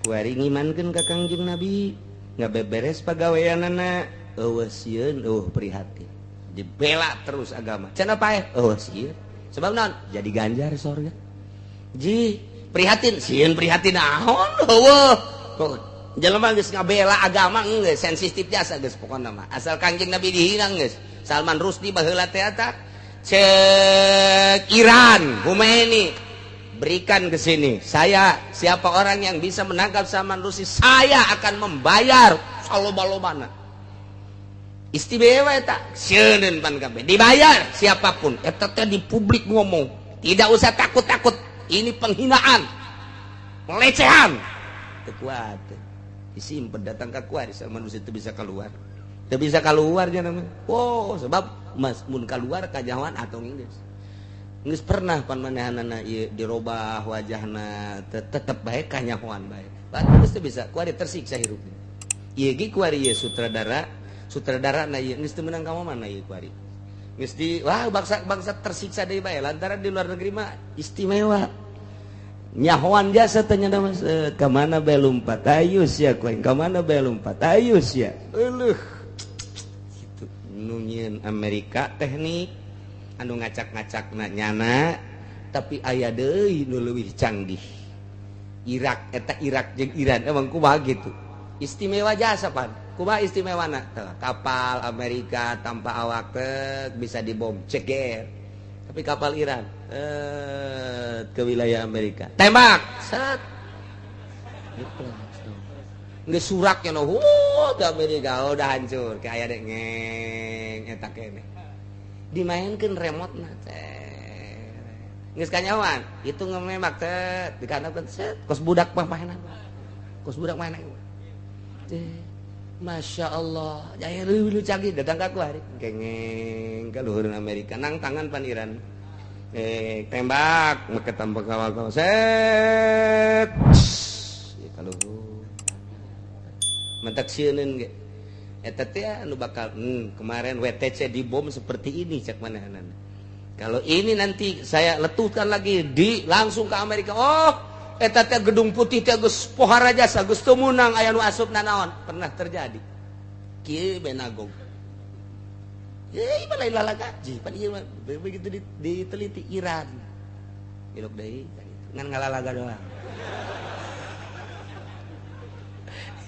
kuari ngimankeun ka Kangjeng Nabi, ngabeberes pagaweanana eueuh sieun eueuh prihatin. Dibela terus agama. Cenah paeh? Oh sieun. Sebab naon? Jadi ganjar sorga. Ji, prihatin, sieun prihatin naon? Heueuh. Kok jelema geus ngabela agama geus sensitif jasa geus pokona mah. Asal Kangjeng Nabi dihina geus. Salman Rushdie baheula teh eta cek Iran, Khomeini berikan ke sini. Saya siapa orang yang bisa menangkap Salman Rushdie, saya akan membayar saloba-lobana. Istimewa eta sieun pan kabeh dibayar siapapun eta teh di publik ngomong tidak usah takut-takut ini penghinaan pelecehan teu kuat disimpen datang ka kuat Salman Rushdie teu bisa keluar teu bisa keluar nya namanya. Oh sebab mas mun keluar kajawan atau geus geus pernah pan manehanana ieu dirobah wajahna tetep bae kanyahoan bae batu geus teu bisa kuari tersiksa hirup ieu ge kuari ieu sutradara na ieu geus teu meunang ka mana ieu kuari geus di wah bangsa tersiksa deui bae lantaran di luar negeri mah istimewa nyahoan jasa teh nya mah ka mana bae lumpat ayu sia ku aing ka mana bae lumpat ayu sia euleuh kitu nu nyieun Amerika teknik anu ngacak-ngacakna nyana tapi aya deui nu leuwih canggih Irak eta Irak jeung Iran emang kumaha gitu istimewa jasa pan kumaha istimewana kapal Amerika tanpa awak teh bisa dibom ceger tapi Tapi kapal Iran ke wilayah Amerika, tembak, set. Nggak suraknya no, ke Amerika udah hancur, kayak ada ngeng eta kene. Dimainkan remote na, geus kanyawan, itu ngemembak teh dikandapkeun, set, kos budak mah mainan. Kos budak mainan. Masya Allah, jaya lu canggih datang ke aku hari. Gengeng ke luhur Amerika, nang tangan pan Iran. Tembak, make tanpa kawal set. Ya kaluhur. Mentak sieuneun ge. Eta teh anu bakal kemarin WTC dibom seperti ini cek manehanana. Kalau ini nanti saya letuhkan lagi di langsung ke Amerika. Oh, eta teh Gedung Putih teh geus pohara jasa, geus teu meunang aya nu asup nanaon. Pernah terjadi. Kieu benagog. Ya, ieu lain lalagaji, pan ieu mah begitu diteliti Iran. Ilok deui ngan ngalalaga doang.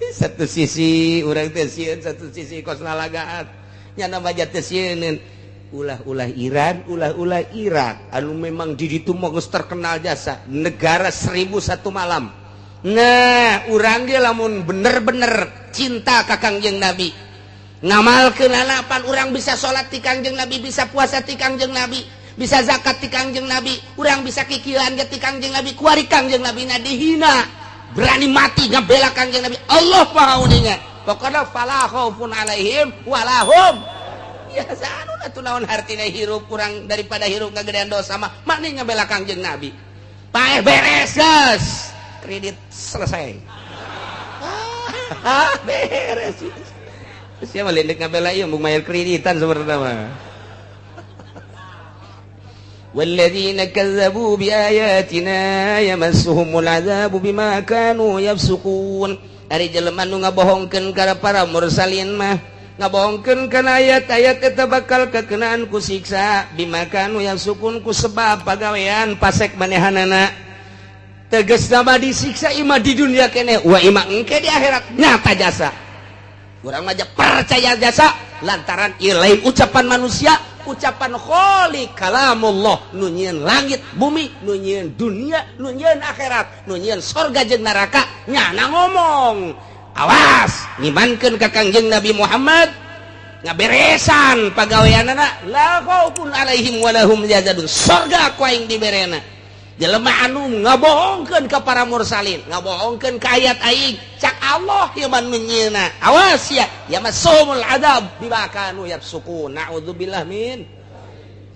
Satu sisi urang teh sieun, satu sisi kos lalagaan. Nya nama teh sieun. Ulah-ulah Iran, ulah-ulah Irak anu memang di ditu mah geus terkenal jasa negara 1001 malam. Nah, urang ge lamun bener-bener cinta ka Kangjeng Nabi, ngamalkeun pan urang bisa salat ti Kangjeng Nabi, bisa puasa ti Kangjeng Nabi, bisa zakat ti Kangjeng Nabi, urang bisa kikieuan ge ti Kangjeng Nabi, kuari Kangjeng Nabi na dihina, berani mati ngabela Kangjeng Nabi. Allah Maha uninga. Pokona fala khaufun alaihim walahum ya anu atuh naon hartina hirup kurang daripada hirup ngagedean dosa mah makni ngabela Kangjeng Nabi. Paeh beres geus. Kredit selesai. Ah, beres. Siapa lindek ngabela ieu mung mayar kreditan sebenarnya mah. والذين كذبوا بآياتنا يمسهم العذاب بما كانوا يفسقون. Ari jelema nu ngabohongkeun kana para mursalin mah, ngabohongkeun kana ayat-ayat eta bakal kekenaan ku siksa bima kanu yafsukun ku sebab pagawean pasek manehanana. Tegasna mah disiksa ima di dunia keneh wa ima engke di akhirat nyata jasa. Urang mah percaya jasa lantaran ieu lain ucapan manusia, ucapan kholiq kalamullah nu nyieun langit bumi, nu nyieun dunia, nu nyieun akhirat, nu nyieun sorga jeung neraka. Nyana ngomong awas ngimankeun ka Kangjeng Nabi Muhammad ngaberesan pagaweanana la khaufun alaihim walahum yahzanun, sorga ku aing diberena. Jelema anu ngabohongkeun ka para mursalin, ngabohongkeun ka ayat aing, cak Allah ieu mah nu nyieuna, awas ya yamasumul adab bima kanu yafsukun. Naudzubillah min.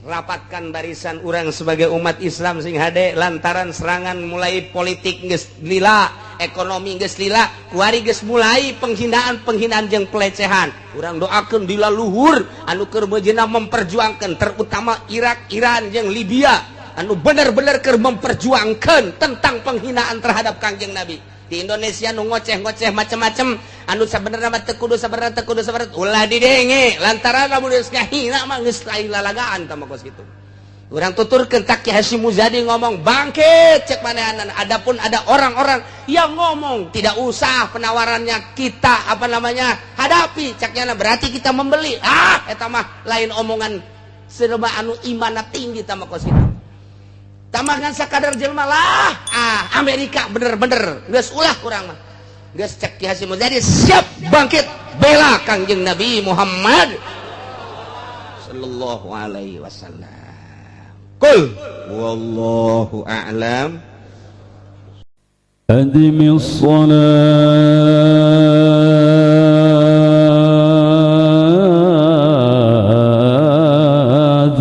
Rapatkan barisan urang sebagai umat Islam sing hade lantaran serangan mulai politik geus lila, ekonomi geus lila, kuari geus mulai penghinaan-penghinaan jeung pelecehan. Urang doakeun di luhur anu keur meujeuhna memperjuangkan terutama Irak, Iran jeung Libya anu bener-bener keur memperjuangkan tentang penghinaan terhadap Kangjeng Nabi. Di Indonesia nu ngoceh-ngoceh macem-macem anu sabenerna mah teu kudu, sabenerna teu kudu, sabenerna ulah didenge lantaran lamun geus ngahina mah geus lain lalagaan tah mah kos kitu. Urang tuturkeun tak Ki Hasyim Muzadi ngomong bangkit cek manehanan. Adapun ada orang-orang yang ngomong tidak usah penawarannya kita apa namanya hadapi ceknya berarti kita membeli. Ah eta mah lain omongan serba anu imanna tinggi tah mah kos kitu. Tambahkan sakadar jelma lah, ah Amerika bener-bener geus ulah kurang mah geus cek Ki Hasyim Muzadi siap bangkit bela Kangjeng Nabi Muhammad sallallahu alaihi wasallam. Qul wallahu a'lam. أدم الصلاة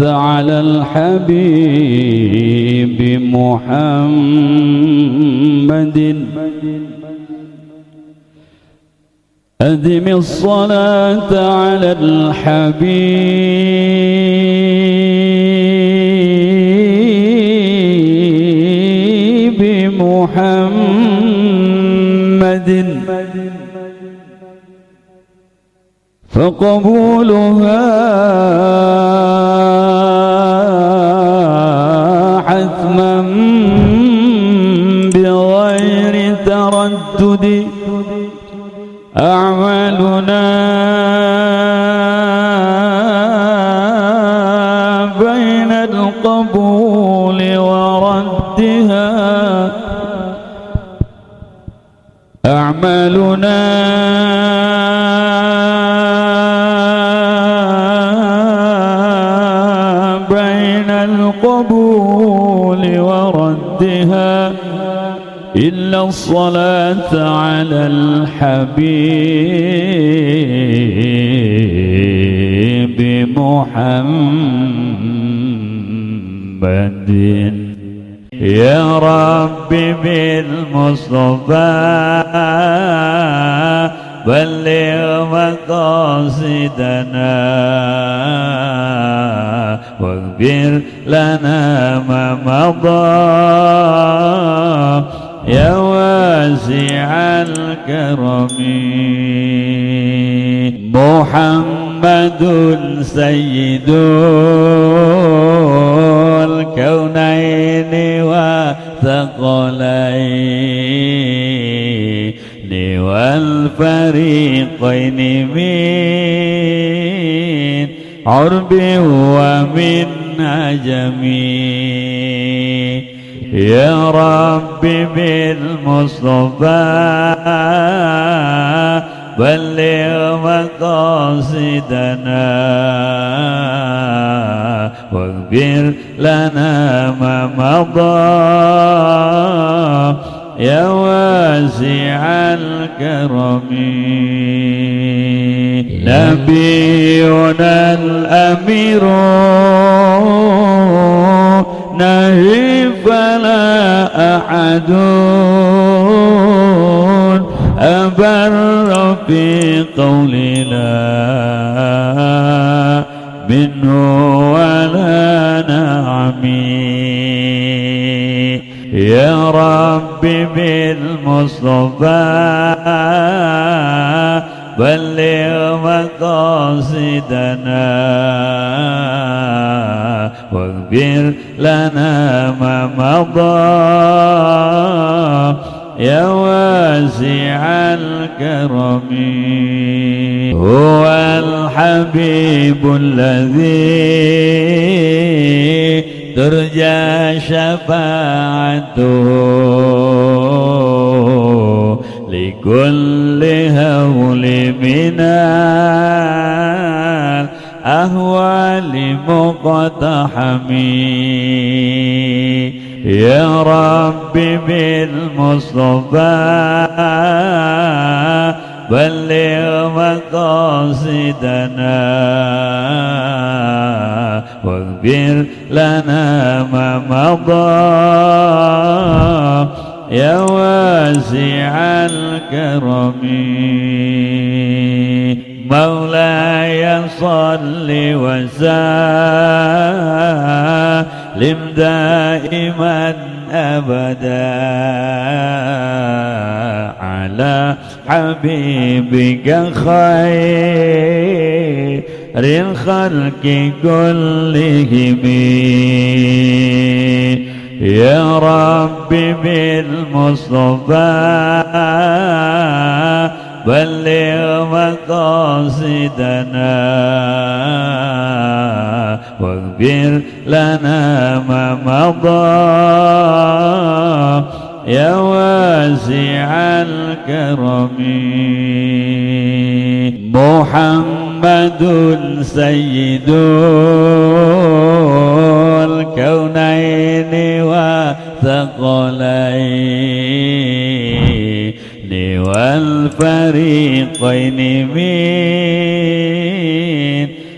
على الحبيب محمد أدم الصلاة على الحبيب محمد فقبولها حتما بغير تردد أعمالنا بين القبول وردها أعمالنا بين القبول وردها إلا الصلاة على الحبيب محمد. يا رب بالمصطفى بلغ مقاصدنا واغفر لنا ما مضى يا واسع الكرم. محمد سيد الكونين والثقلين والفريقين من عرب ومن عجم. يا رب بالمصطفى بلغ مقاصدنا واغفر لنا ما مضى يا واسع الكرم. نبينا الأمير نهي فلا أحد أبر في قولنا منه ولا نعمي. يا رب بالمصطفى بلغ مقاصدنا واغفر لنا ما مضى يا واسع الكرم. هو الحبيب الذي ترجى شفاعته لكل هول من الأهوال مقتحم. يا رب بالمصطفى بلغ مقاصدنا واغفر لنا ما مضى يا واسع الكرم. مولاي صل وسلم دائما أبدا على حبيبك خير الخلق كلهم. يا رب بالمصطفى بلغ مقاصدنا واغفر لنا ما مضى يا واسع الكرم. محمد سيد الكونين والثقلين والفريقين من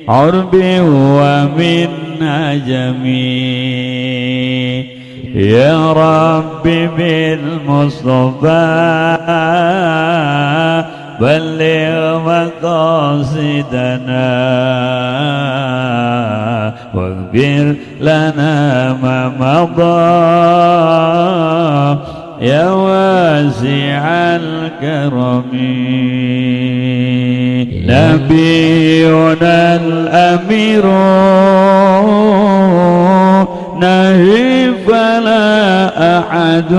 عرب ومن عجم. يا رب بالمصطفى بلغ مقاصدنا واغفر لنا ما مضى يا واسع الكرم. نبينا الأمير نهي فلا أحد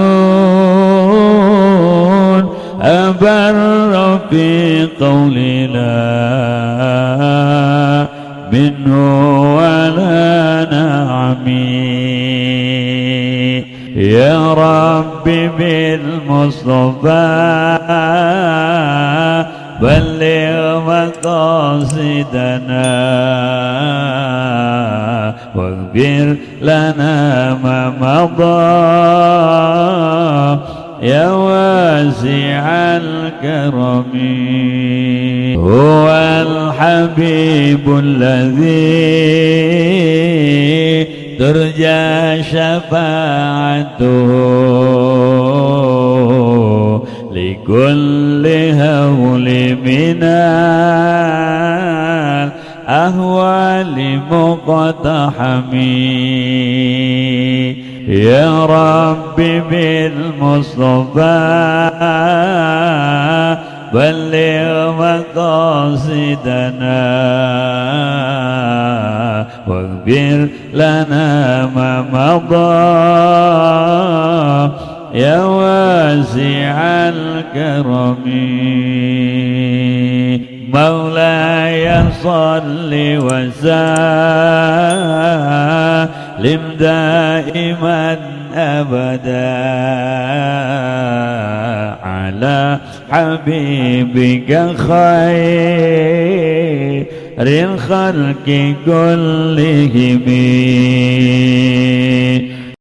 أبر في قولنا منه ولا نعمي. يا رب بالمصطفى بلغ مقاصدنا واغفر لنا ما مضى يا واسع الكرم. هو الحبيب الذي ترجى شفاعته لكل هول من الأهوال مقتحم. يا رب بالمصطفى بلغ مقاصدنا واغفر لنا ما مضى يا واسع الكرم. مولاي صل وسلم دائما أبدا على حبيبك خير الخلق كلهم.